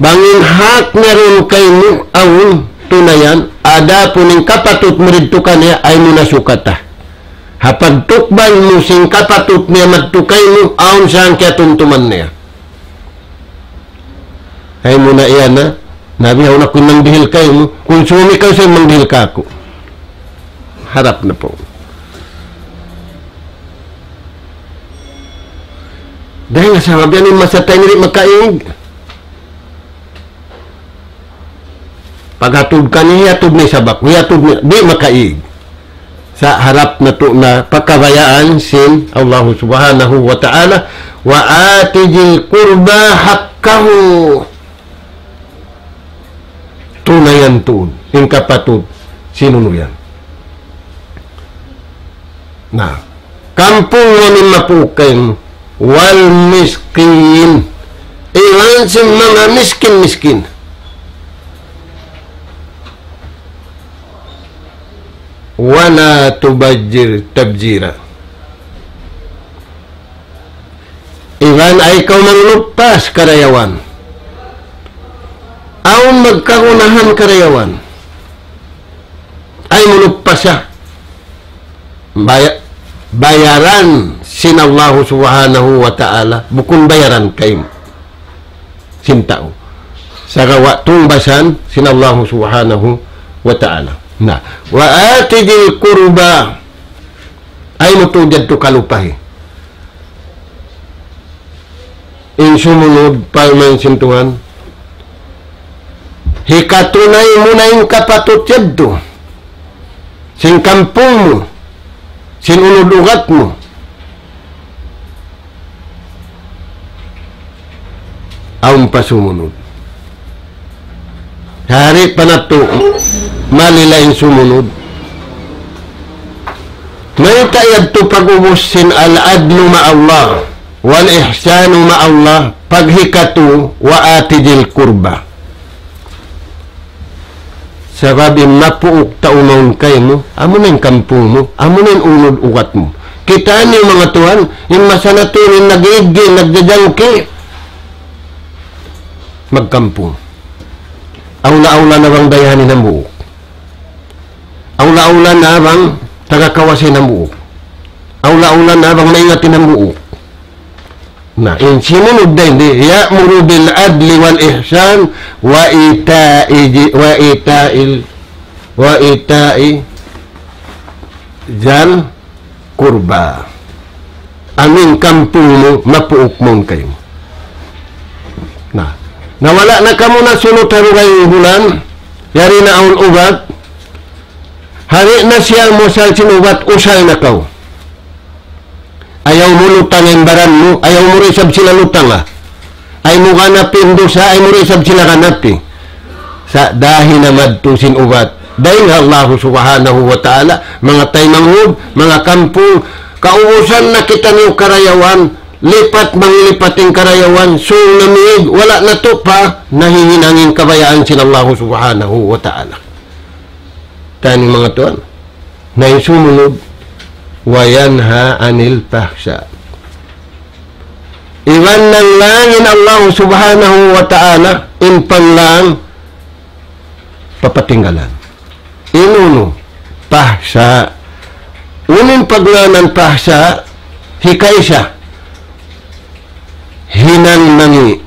bang in hak niya duun kaymu awn tunayan, adapun in kapatut mu didtu kaniya, ayaw mu na sukata. Ha pagtukbal mu sin kapatut niya madtu kaymu, awn sa' hangkatumtuman niya. Ayaw mu na iyan na, na bihaun aku in mangdihil kaymu, kunsumi kaw sa' in mangdihil kāku'. Harap na pun. Dayn ha sabab yan in masa ta ini di' makaig. Paghatud kaniya, hiyatud na isab aku, hiyatud na, di' makaig. Sa' harap natu' na pakabayaan sin Allahu Subhanahu wa Ta'ala, وَآتِ ذِي الْقُرْبَى حَقَّهُ. Tunayan tuud in kapatut sin unu yan. Na, kampung mu in mapuuk kaymu, والمسكين, iban sin manga miskin-miskin. ولا تبذر تبذيرا. Iban ayaw kaw manglupas karayawan. Awn magkagunahan karayawan. Ayaw mu lupasa. Baya-, bayaran sin Allahu Subhanahu wa Ta'ala, bukun bayaran kaymu sin tau. Sagawa' tungbasan sin Allahu Subhanahu wa Ta'ala. Na, وَآتِ ذِي الْقُرْبَى. Ayaw mu tuud yadtu kalupahi. In sumunud, parman sin Tuhan, hikatunay mu na in kapatut yadtu sin kampung mu, sin unud-ugat mu. Awn pa sumunud. Yari pa natu', malila in sumunud. Mayta' yadtu pag'ubus sin العدل مع الله والإحسان مع الله, paghikatu, وآت ذي القربى. Sabab in mapuuk tau mawn kaymu, amuna in kampung mu, amuna in unud-ugat mu. Kitaa niyu manga tuwan, in masa natu' ini in nag-iigil, nagjajangki', magkampung. Awla-awla na bang dayahan in hambuuk. Awla-awla na bang taga kawasa in hambuuk. Awla-awla na bang maingat in hambuuk. Na, in simunud dayn di, يأمر بالعدل والإحسان وإيتاء ذي، وإيتاء ال-، وإيتاء ذي القربى. Amu in kampung mu, mapuuk mawn kaymu. Na, na wala' na kamu nasunut ha dugaing bulan, yari na awn ubat, hari na siya musal sin ubat, usal na kaw. Ayaw mu lutanga in baran mu, ayaw mu da isab sila lutanga. Ayaw mu ganapi in dusa, ayaw mu da isab sila ganapi. Sa' dahi na madtu sin ubat. Dayn ha Allahu Subhanahu wa Ta'ala, manga taymanghud, manga kampung, kaubusan na kitaniyu karayawan, lipat manglipat in karayawan, sung na mīg, wala' natu' pa, nahihinang in kabayaan sin Allahu Subhanahu wa Ta'ala. Tani manga tuwan. Na in sumunud, وينهى عن الفحشاء. Iban nanglang in Allah Subhanahu wa Ta'ala, in panglang papatinggalan. In unu, fahsha. Unu in pagngānan fahsha, hikaisa, hinang mangi'.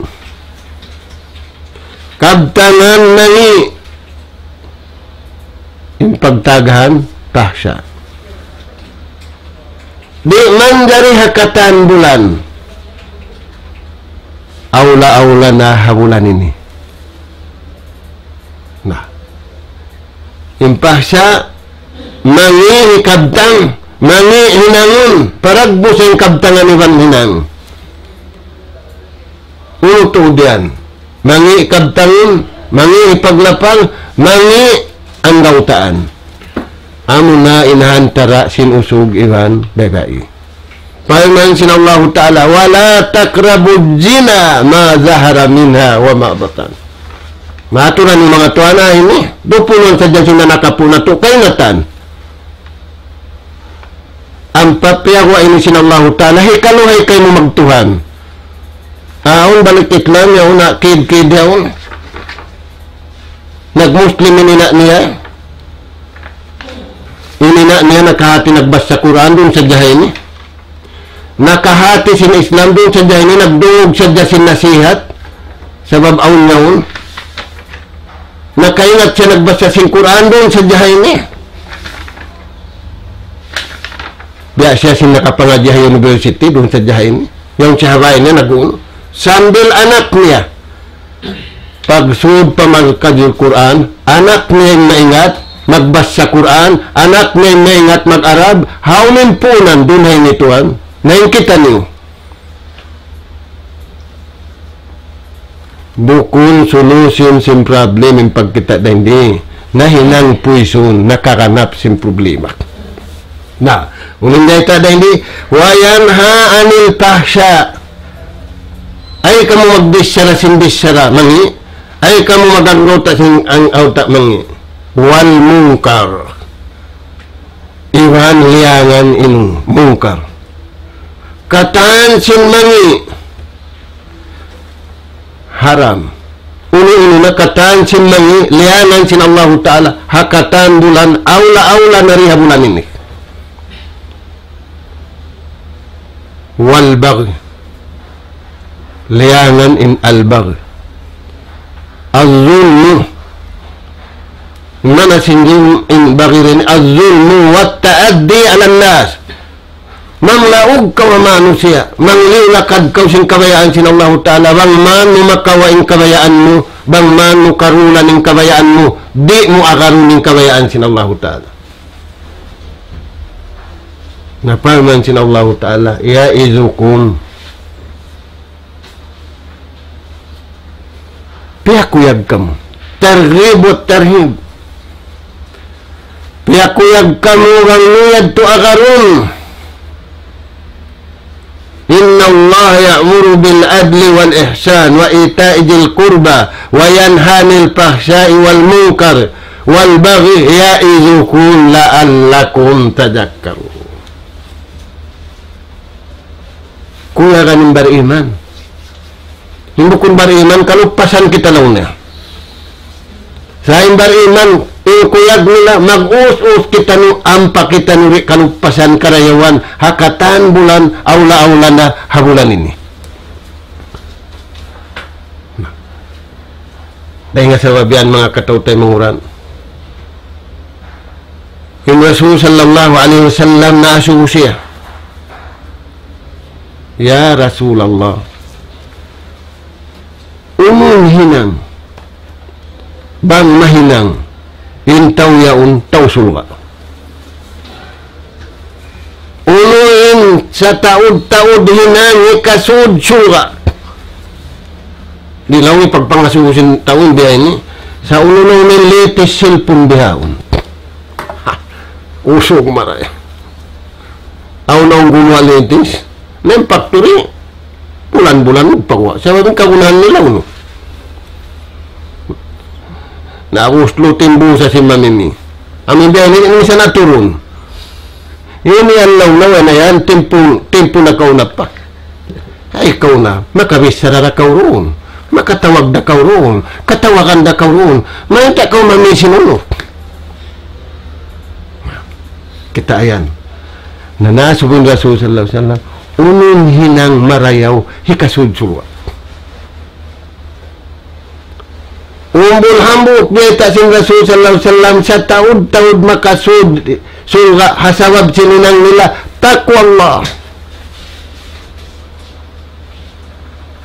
Kabtangan mangi'. In pagtawag fahsha. Di' manjari ha katan bulan. Awla-awla na ha bulan ini. Na. In fahsha, mangi' hikabtang, mangi' hinangun, paragbu sin kabtangan iban hinang. Unu tuud yan? Mangi' kabtangun, mangi' hipaglapang, mangi' anggawtaan. Amuna in ha antara' sin usug iban babai. Parman sin Allahu Ta'ala, ولا تقربوا الزنا ما ظهر منها وما بطن. Maturan in manga tuwan ini, dupulun sadja sin nakapu' natu' kaingatan. Ampa piyaguwa' ini sin Allahu Ta'ala, hikaluhay kaymu magtuhan. Awn balik Islam yaun, na kid-kid yaun. Nag-Muslim in ina' niya. In ina' niya nakahati nagbasa Qur'an duun sadja ha ini. Nakahati sin Islam duun sadja ha ini, nagdungug sadja sin nasihat. Sabab awn yaun. Nakaingat siya nagbasa sin Qur'an duun sadja ha ini. Biya' siya sin nakapangadji' ha university, duun sadja ha ini. Yaun siya ha bay niya nag-unu. Sambil anak niya. Pagsud pa magkaji Qur'an, anak niya in maingat magbasa Qur'an, anak niya in maingat mag-Arab, hawnu in puunan duun ha ini tuwan? Na in kitaniyu. Bukun solution sin problem in pagkita' dayn di. Nahinang puisun, nakaganap sin problema. Na, unu in bayta' dayn di, وينهى عن الفحشاء. Ayaw kamu magbichara sin bichara mangi', ayaw kamu mag-awta sin ang awta mangi'. والمنكر. Iban liyangan in munkar. Katan sin mangi' haram. Unu-unu na katan sin mangi', liyangan sin Allahu Ta'ala, ha katan bulan, awla-awla na ri ha bulan ini. والبغي. Liyangan in al-baghi. الظلم. Mana sin in baghi ini? الظلم والتعدي على الناس. Manglaug kaw ha manusiya', mangliyu-lakad kaw sin kabayaan sin Allahu Ta'ala, bang man mu makawa' in kabayaan mu, bang man mu karulan in kabayaan mu, di' mu agarun in kabayaan sin Allahu Ta'ala. Na parman sin Allahu Ta'ala, يعظكم. Piyakuyag kamu. Targhib wa tarhib. Piyakuyag kamu bang mu yadtu agarun. إن الله يأمر بالعدل والإحسان وإيتاء ذي القربى وينهى عن الفحشاء والمنكر والبغي يعظكم لعلكم تذكرون. Kuyagan in bariman. In bukun bariman, kalupasan kita laung niya. Sa' in bariman, in kuyag nila, mag-us-us kitaniyu, ampa kitaniyu di' kalupasan karayawan, ha katan bulan, awla-awla na ha bulan ini. Dayn ha sabab yan, manga kataw-taymanghuran. In Rasul sallallahu alayhi wasallam naasubu siya. Ya Rasulullah, unu in hinang, bang mahinang in tau yaun tau surga'? Unu in sataud-taud hinang hikasud surga'? Di' laung in pagpangasubu sin tau biya' ini, sa' unu na in latest cellphone bihaun. Ha, usug marayaw. Awn na in gumuwa' latest. Na in factory, bulan-bulan magpaguwa'. Sabab in kagunahan nila, unu? Na, uslu timbusa sin mamimi. Amu in biya' ini, ini sa' naturun. Ini in laung-laung na yan, timpu, timpu nakauna pa. Ay, kaw na, makabichara da kaw duun. Makatawag da kaw duun. Katawagan da kaw duun. Mayta' kaw mamī sin unu? Kita' yan. Na naasubu in Rasul sallallahu alayhi wasallam, unu in hinang marayaw hikasud surga'? Umbul hambuuk bayta' sin Rasul sallallahu alayhi wasallam, sataud-taud makasud surga' ha sabab sin hinang nila, taqwallah.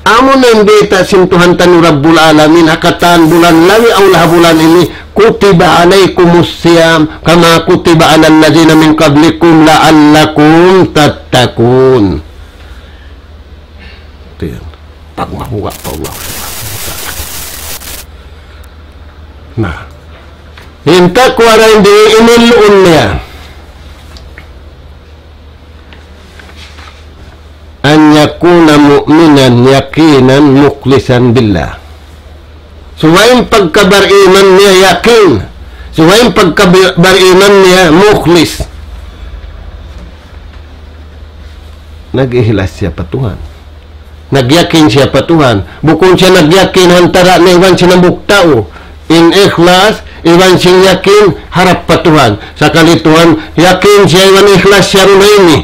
Amu na in bayta' sin Tuhan taniyu Rabbul Alamin, ha katan bulan labi awla ha bulan ini, كتب عليكم الصيام كما كتب على الذين من قبلكم لعلكم تتقون. Tiyan. Pagmahuwa' pa Allah Subhanahu wa Ta'ala. Na. In taqwa dayn di, in ilun niya. أن يكون مؤمنا يقينا مخلصا بالله. Subay in pagkabariman niya yakin. Subay in pagkabariman niya mukhlis. Nag-ihlas siya pa Tuhan. Nagyakin siya pa Tuhan. Bukun siya nagyakin ha antara' niya iban sin hambuuk tau. In ikhlas, iban sin yakin, harap pa Tuhan. Sakali Tuhan, yakin siya iban ikhlas siya runa ini.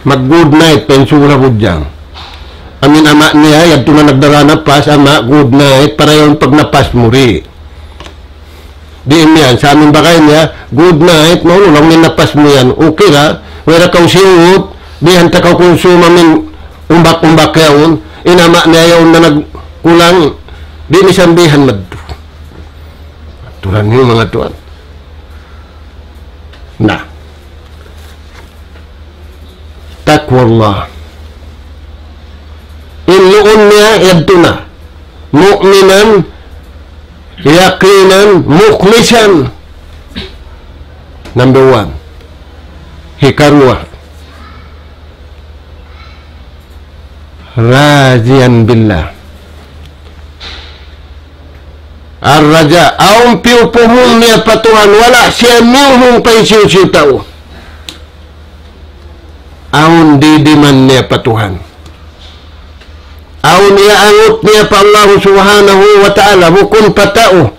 Mag-good night pa in sura budjang. Amu in ama' niya, yadtu na nagdara napas, ama', good night, para yaun pagnapas mu di. Di' imiyan, sa' amu in bagay niya, good night, maunu laung in napas mu yan. Okay ra, way ra kaw siyungut, Bihan ta kaw kunsuma min umbak-umbak yaun, in ama' niya yaun na nagkulang, di' misan bihan madtu. Aturan niyu manga tuwan. Na. Taqwallah. In luun niya yadtu na. Mu'minan, yaqinan, mukhlisan. Number one. Hikaruwa. Rajiyan billah. Ar-raja, awn piyupuhun niya pa Tuhan, wala' siya miyuhung pa hisiyu-siyu tau. Awn didiman niya pa Tuhan. Awn iyaangut niya pa Allah Subhanahu wa Ta'ala, bukun pa tau.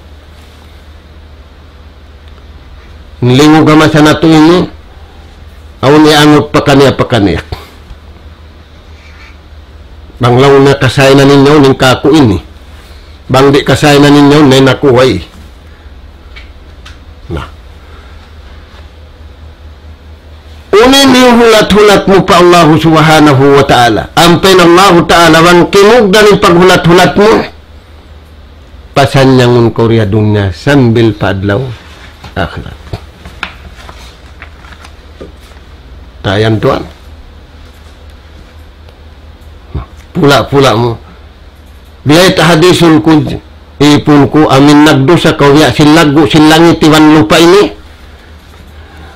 Lingug ha masa natu' ini, awn iyaangut pakaniya-pakaniya. Bang laung niya kasay na ninyo, in kaku' ini. Bang di' kasay na ninyo, in aku way. Na. Unu in hulat-hulat mu pa Allahu Subhanahu wa Ta'ala? Ampa in Allahu Ta'ala, bang kimugdan in paghulat-hulat mu, pasannyangun kaw di ha dunya sambil pa adlaw akhirat. Tayan tuwan. Pula-pula mu. Biya' ha hadisul qudsi, ipun ku, amin nagdusa kaw biya' sin laggu' sin langit iban lupa' ini.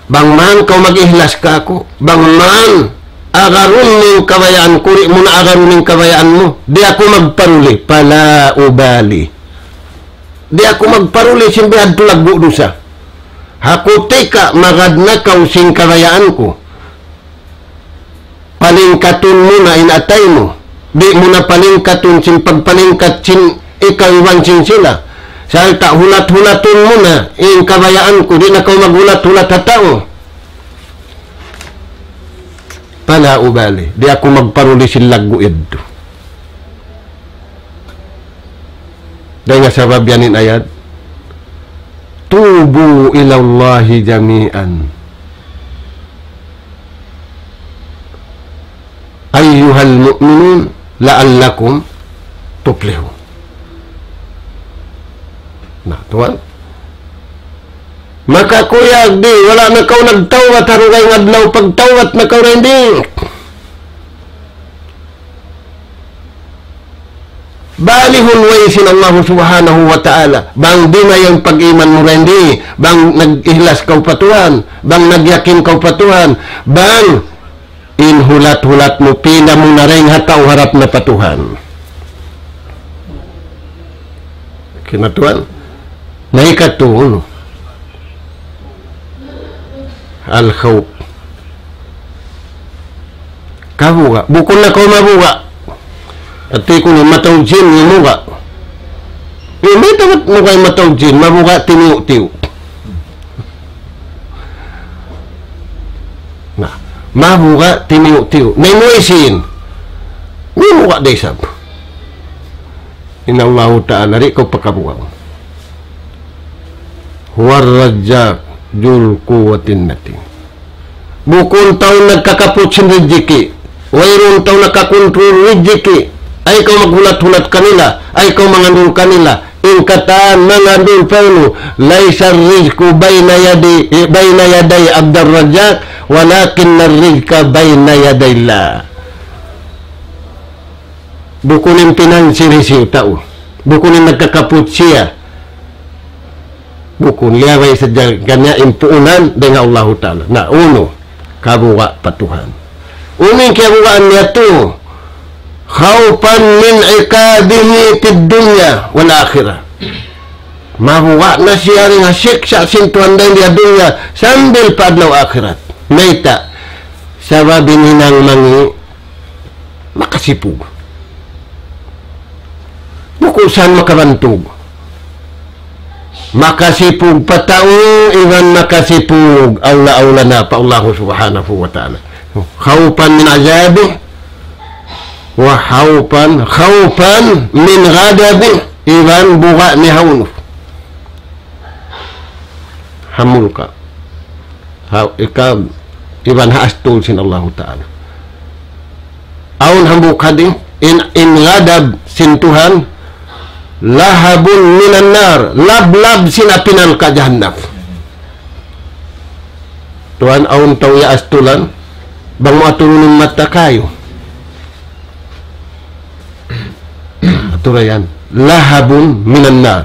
Bang man kaw mag-ihlas kaku', bang man agarun mu in kabayaan ku, di' mu na agarun in kabayaan mu, di' aku magparuli, fala ubali. Di' aku magparuli sin bihadtu laggu' dusa. Hakutika magad na kaw sin kabayaan ku. Palingkatun mu na in atay mu. Di' mu na palingkatun sin pagpalingkat sin ikaw iban sin sila. Sarta' hulat-hulatun mu na in kabayaan ku, di' na kaw maghulat-hulat ha tau. Fala ubali, di' aku magparuli sin laggu' yadtu. Dayn ha sabab yan in ayat, tubu ilallahi jami'an. Ayyuhal mu'minun la'allakum tuflihun. Na, tuwan. Makakuyag di, wala' na kaw nagtawbat ha dugaing adlaw, pagtawbat na kaw dayn di. Balihun way sin Allahu Subhanahu wa Ta'ala. Bang di' na yan pag-iman mu dayn di, bang nag-ihlas kaw pa Tuhan, bang nagyakin kaw pa Tuhan, bang in hulat-hulat mu, pila mu na dayn ha tau harap na pa Tuhan. Kinatuan. Na ikatu, unu? Al-khawf. Kabuga'. Bukun na kaw mabuga'. Ati ku ni mataud sin ni muga'. Eh, mayta' mu kay mataud sin, mabuga' tiniyu'-tiyu'. Na, mabuga' tiniyu'-tiyu'. Na in way sin, mabuga' da isab. In Allahu Ta'ala, di' kaw pakabugaun. Huwa ar-razzaq dhul quwwatil matin. Bukun tau nagkakaput sin rijiki'. Wayruun tau nakakontrol rijiki'. Ayaw kaw maghulat-hulat kanila. Ayaw kaw mangandul kanila. In katan mangandul pa unu, ليس الرزق بين يدي، بين يدي عبد الرزاق، ولكن الرزق بين يدي الله. Bukun in pinansi' hisiyu tau. Bukun in nagkakaput siya. Bukun, liyabay sadja kaniya in puunan dayn ha Allahu Ta'ala. Na, unu, kabuga' pa Tuhan. Unu in kiyabugaan niya tu? Khawfan min iqabihi fid dunya wal akhirah. Mabuga' na siya dayn ha siksa' sin Tuhan dayn di ha dunya sambil pa adlaw akhirat. Mayta'? Sabab in hinang mangi' makasipug. Bukun sa makabantug. Makasipug pa tau, iban makasipug awla-awla na pa Allahu Subhanahu wa Ta'ala. Khawfan min adhabihi, wa khawfan, khawfan min ghadabihi, iban buga' niya ha unu. Ha mulka'. Ha, ika, iban ha astul sin Allahu Ta'ala. awn hambuuk hadith, in, in ghadab sin Tuhan, lahabun minan nar, lablab sin api narka' jahannam. Tuwan, awn tau ya astulan, bang mu aturun in mata kayu. Aturayan, lahabun minan nar.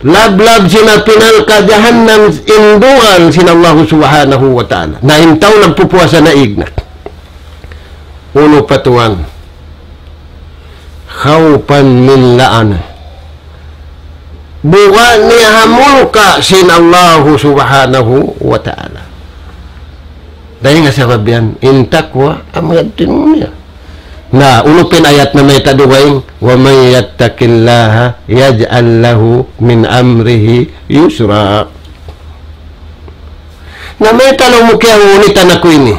Lablab sin api narka' jahannam in dugal sin Allah Subhanahu wa Ta'ala. Na in tau nagpupuasa na igna. Unu pa tuwan? Khawfan min la'ana. Buga' niya ha murka' sin Allah Subhanahu wa Ta'ala. Dayn ha sabab yan, in takwa, amu yadtu in niya. Na, unu pa in ayat namayta' dugaing, وَمَن يَتَّقِ اللَّهَ يَجْعَل لَّهُ مِنْ أَمْرِهِ يُسْرًا. Na mayta' laung mu kiyahunitan aku ini.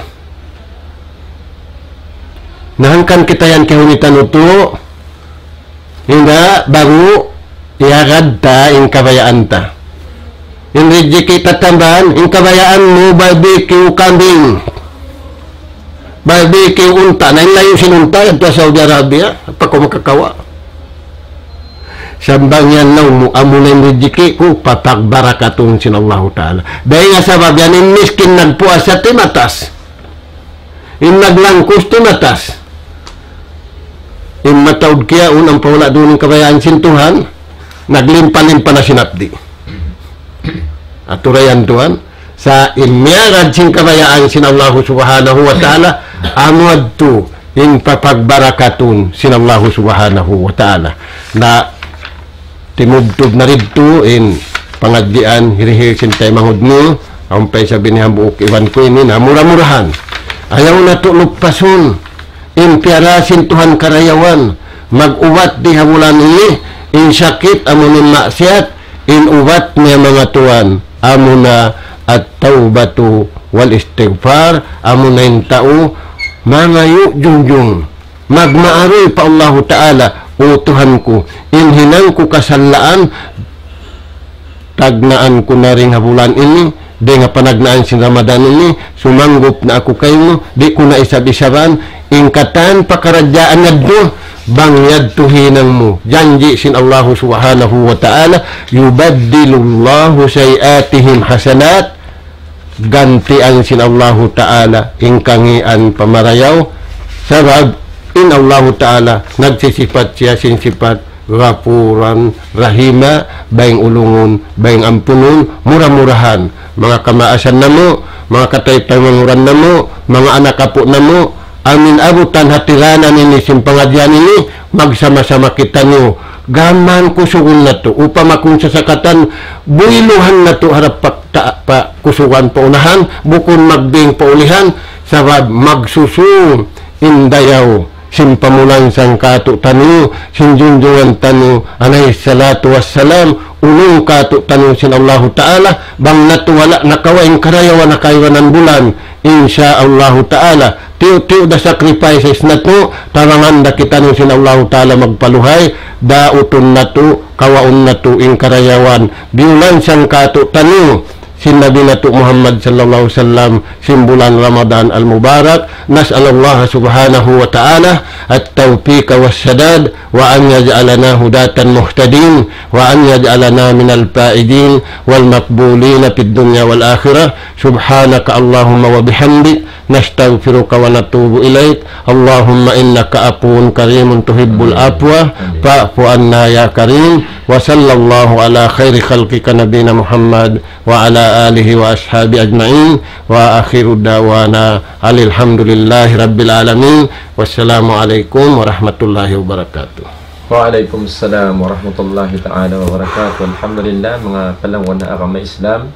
Na hangkan kita yan kiyahunitan utu', hangkan ba'gu iyagad ta in kabayaan ta. In rijiki' ta tambahan, in kabayaan mu barbecue kambing. Barbecue unta'. Na in layu sin unta', yadtu ha Saudi Arabia, apa kaw makakawa'? Sambung yan laung mu, amu na in rijiki' ku, papagbarakatun sin Allahu Ta'ala. Dayn ha sabab yan in miskin nagpuasa timatas. In naglangkus timatas. In mataud kiyaun ampa wala' duun in kabayaan sin Tuhan, naglimpa-limpa na sin abdi. Aturayan Tuhan, sa' in miyagad sin kabayaan sin Allahu Subhanahu wa Ta'ala, amu yadtu in papagbarakatun sin Allahu Subhanahu wa Ta'ala. Na timubtub na didtu in pangadjian hirihil sin taymanghud niyu, awn pa isab ini hambuuk iban ku ini na mura-murahan. Ayaw natu' luppasun in piyara sin Tuhan karayawan, mag-ubat di ha bulan ini, in sakit amu in maksiyat, in ubat niya manga tuwan, amu na at-tawbatu wal istighfar, amu na in tau mangayu' junjung. Magmaaruy pa Allahu Ta'ala, "O Tuhan ku, in hinang ku kasalaan, tagnaan ku na dayn ha bulan ini, dayn ha panagnaan sin Ramadan ini, sumanggup na aku kaymu, di' ku na isab-isaban, in katan pakaradjaan yadtu, bang yadtu hinang mu." Janji' sin Allahu Subhanahu wa Ta'ala, يُبَدِّلُ اللَّهُ سَيِّئَاتِهِمْ حَسَنَاتٍ, gantian sin Allahu Ta'ala in kangīan pa marayaw, sabab in Allahu Ta'ala nagsisipat siya sin sipat ghafuran rahima, bayng ulungun, bayng ampunun, mura-murahan, manga kamaasan namu', manga kataymanghuran namu', manga anak apu' namu', amin abutan hatiranan ini sin pangadjian ini, magsama-sama kitaniyu. Gam mayan kusugun natu'. Upama kung sasakatan, buyluhan natu' harap pa, ta, pa kusugan pa unahan, bukun magbing pa ulihan, sabab magsusu in dayaw sin pamulansang kātu'niyu, sin junjungan taniyu, alayhis salatu wassalam, ulung kātu'niyu sin Allahu Ta'ala, bang natu' wala' nakawa' in karayawan ha kaibanan bulan, insya Allahu Ta'ala, tiyu'-tiyu' da sacrifices natu', tabangan da kitaniyu sin Allahu Ta'ala magpaluhay, dautun natu', kawaun natu' in karayawan, biyulansang kātu'niyu sin Nabi natu' Muhammad sallallahu alayhi wasallam, sin bulan Ramadan al-Mubarak. نسأل الله سبحانه وتعالى التوفيق والسداد، وأن يجعلنا هداة مهتدين، وأن يجعلنا من الفائزين والمقبولين في الدنيا والآخرة. سبحانك اللهم وبحمدك، نستغفرك ونتوب إليك. اللهم إنك عفو كريم تحب العفو فاعف عنا يا كريم. وصلى الله على خير خلقك نبينا محمد وعلى آله وأصحابه أجمعين. وآخر دعوانا أن الحمد لله رب العالمين. والسلام عليكم ورحمة الله وبركاته. وعليكم السلام ورحمة الله تعالى وبركاته. Alhamdulillah, manga palangwan ha agama Islam.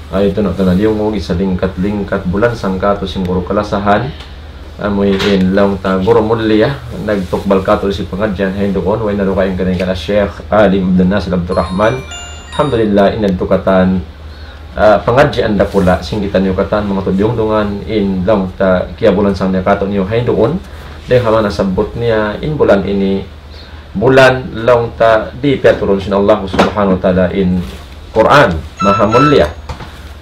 Ayu tunu-tunu diyungug, isa lingkat-lingkat bulan sangkatu sin guru kalasahan. Amu in laung ta guru mulia, nagtukbal kātu' sin pangadjian ha hinduun, way na dugaing kaniya kan Sheikh Alim Abdul Nasir Abdul Rahman. Alhamdulillah, in nagtukatan, ah, pangadjian dakula', sin kitaniyu katan, manga tudiyungdungan, in laung ta kiyabulansang niya kātu'niyu ha hinduun. Dayn ha manga nasabbut niya, in bulan ini, bulan laung ta di' piyaturun sin Allah Subhanahu wa Ta'ala in Qur'an, maha mulia.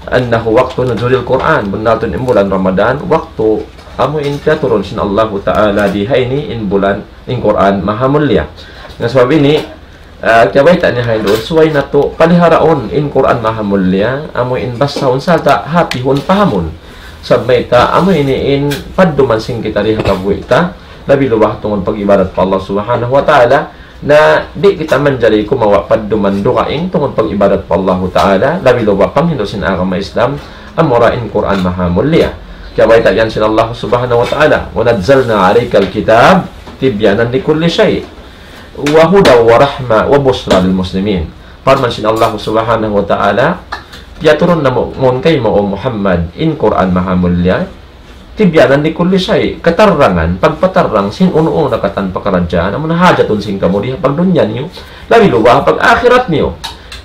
أنه وقت نزول القرآن, bunnal tuud in bulan Ramadan, waktu Amu in piyaturun sin Allahu Ta'ala di ha ini in bulan, in Qur'an Maha Mulia. Na sabab ini, ah, kiyabayta' niya ha ini duun, subay natu' paliharaun in Qur'an Maha Mulia, amu in basahun sarta' hatihun pahamun. Sabab mayta', amu ini in padduman sin kita di ha kabuhi' ta, labi luba tungud pag-ibadat pa Allah Subhanahu wa Ta'ala, na di' kita manjari kumawa' padduman dugaing tungud pag-ibadat pa Allahu Ta'ala, labi luba panghindu' sin agama Islam, amura in Qur'an Maha Mulia. Kiyabayta' yan sin Allah Subhanahu wa Ta'ala, وَنَزَّلْنَا عَلَيْكَ الْكِتَابَ تِبْيَانًا لِكُلِّ شَيْءٍ وَهُدًى وَرَحْمَةً وَبُشْرَىٰ لِلْمُسْلِمِينَ. Parman sin Allah Subhanahu wa Ta'ala, piyaturun namu' kaymu, O Muhammad, in Qur'an Maha Mulia, تِبْيَانًا لِكُلِّ شَيْءٍ, katarangan, pagpatarang sin unu-unu na katan pakaradjaan, amu na hajatun sin kamu di ha pagdunya niyu, labi luba ha pag-akhirat niyu.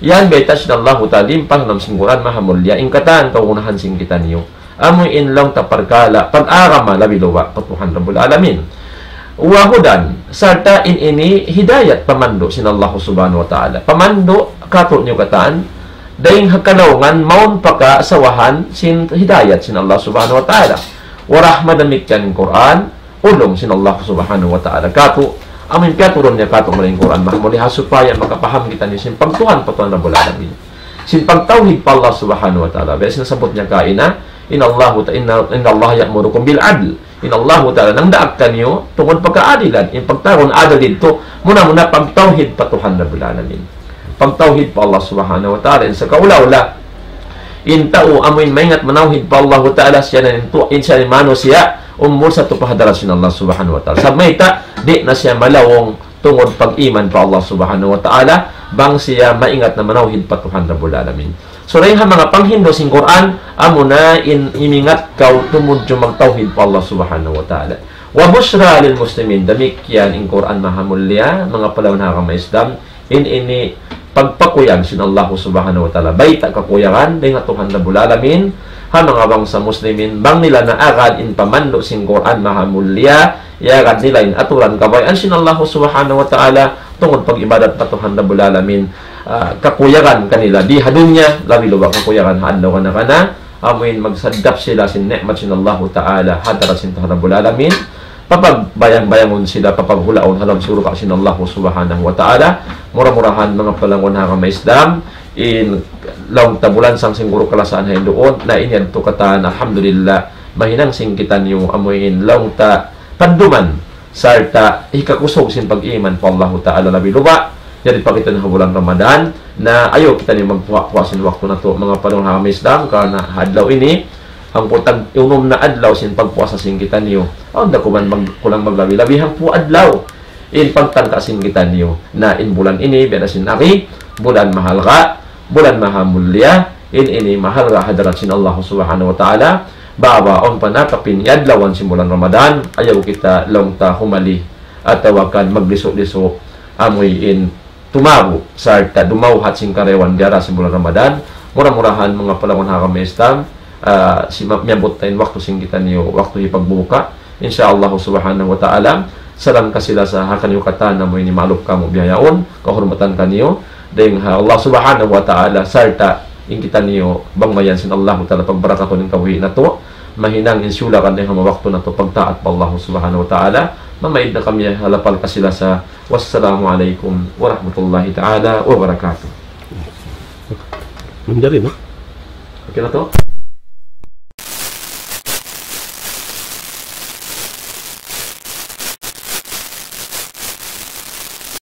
Yan bayta' sin Allahu Ta'ala, limpal ha lawm sin Qur'an Maha Mulia, in katan kagunahan sin kitaniyu. Amu in laung ta parkala', pag-agama labi luba pa Tuhan Rabbul Alamin. وَهُدًى, sarta' in ini hidayat, pamandu' sin Allah Subhanahu wa Ta'ala. Pamandu' kātu'niyu katan, dayng ha kalaungan mawn pa kaasawahan sin hidayat sin Allah Subhanahu wa Ta'ala. وَرَحْمَةً, damikkiyan in Qur'an, ulung sin Allah Subhanahu wa Ta'ala kātu', amu in piyaturun niya kātu' malayngkan Qur'an Maha Mulia, supaya makapaham kitaniyu sin pagtuhan pa Tuhan Rabbul Alamin. Sin pagtawhid pa Allah Subhanahu wa Ta'ala. Biya' sin nasabbut niya kaina, إِنَّ اللَّهَ تَ-، إِنَّ، إِنَّ اللَّهَ يَأْمُرُكُم بِالْعَدْلِ. In Allahu Ta'ala nangdaak kaniyu tungud pa kaadilan. In pagtawagun adil didtu, muna-muna pagtawhid pa Tuhan Rabbul Alamin. Pagtawhid pa Allah Subhanahu wa Ta'ala. In sa kaula-ula, in tau amu in maingat manawhid pa Allahu Ta'ala, siya na in tu-, in siya in manusiya', umul satu pa hadarat sin Allah Subhanahu wa Ta'ala. Sa' mayta', di' na siya malawung tungud pag-iman pa Allah Subhanahu wa Ta'ala, bang siya maingat na manawhid pa Tuhan Rabbul Alamin. So, dayn ha manga panghindu' sin Qur'an, amu na in imingat kaw tumudju magtawhid pa Allah Subhanahu wa Ta'ala. وَبُشْرَىٰ لِلْمُسْلِمِينَ, damikkiyan in Qur'an Maha Mulia, manga palangga' ha agama Islam, in ini pagpakuyag sin Allah Subhanahu wa Ta'ala. Bayta' kakuyagan dayn ha Tuhan Rabbul Alamin, ha manga bangsa Muslimin, bang nila naagad in pamandu' sin Qur'an Maha Mulia, iyagad nila in aturan kabayaan sin Allah Subhanahu wa Ta'ala, tungud pag-ibadat pa Tuhan Rabbul Alamin, ah, kakuyagan kanila di ha dunya, labi luba kakuyagan ha adlaw kana-kana, amu in magsaddap sila sin ni'mat sin Allahu Ta'ala, hadarat sin Tuhan Rabbul Alamin, papagbayang-bayangun sila, papaghulaun ha lawm surga' sin Allahu Subhanahu wa Ta'ala. Mura-murahan, manga palangga' ha agama Islam, in laung ta bulan sang sin guru kalasaan ha ini duun, na ini yadtu katan, alhamdulillah, mahinang sin kitaniyu, amu in laung ta padduman, sarta' hikakusug sin pag-iman pa Allahu Ta'ala labi luba. Jari pa kita na ha bulan Ramadan, na ayaw kitaniyu magpuha'-puha' sin waktu natu', manga palangga' ha agama Islam, karna' ha adlaw ini, hangpu' tag-unum na adlaw sin pagpuasa sin kitaniyu. Awn da kuman mag-, kulang maglabi-labi hangpu' adlaw in pagtangka sin kitaniyu. Na in bulan ini, biya' na sin agi, bulan mahalga', bulan maha mulia, in ini mahalga' ha hadarat sin Allah Subhanahu wa Ta'ala, bang awn pa nakapin adlawan sin bulan Ramadan, ayaw kita laung ta humali, atawa kan magdisu-disu, amuin tumabu', sarta' dumawhat sin karayawan biya' sin bulan Ramadan. Mura-murahan, manga palangga' ha agama Islam, ah, si ma-, miyabut na in waktu sin kitaniyu, waktu hipagbuka. Insya Allah Subhanahu wa Ta'ala, salam kasi-lasa ha kaniyu katan, amu ini malup kamu bihaun, kahurmatan kaniyu, dayn ha Allah Subhanahu wa Ta'ala, sarta' in kitaniyu, bang mayan sin Allah Ta'ala, pagbarakatun in kabuhi' natu', mahinang in siyulakan dayn ha manga waktu natu', pagtaat pa Allah Subhanahu wa Ta'ala, mamaid na kami ha lapal kasi-lasa. Wassalamu alaykum warahmatullahi ta'ala wabarakatuh. Manjari, no? Okay na to?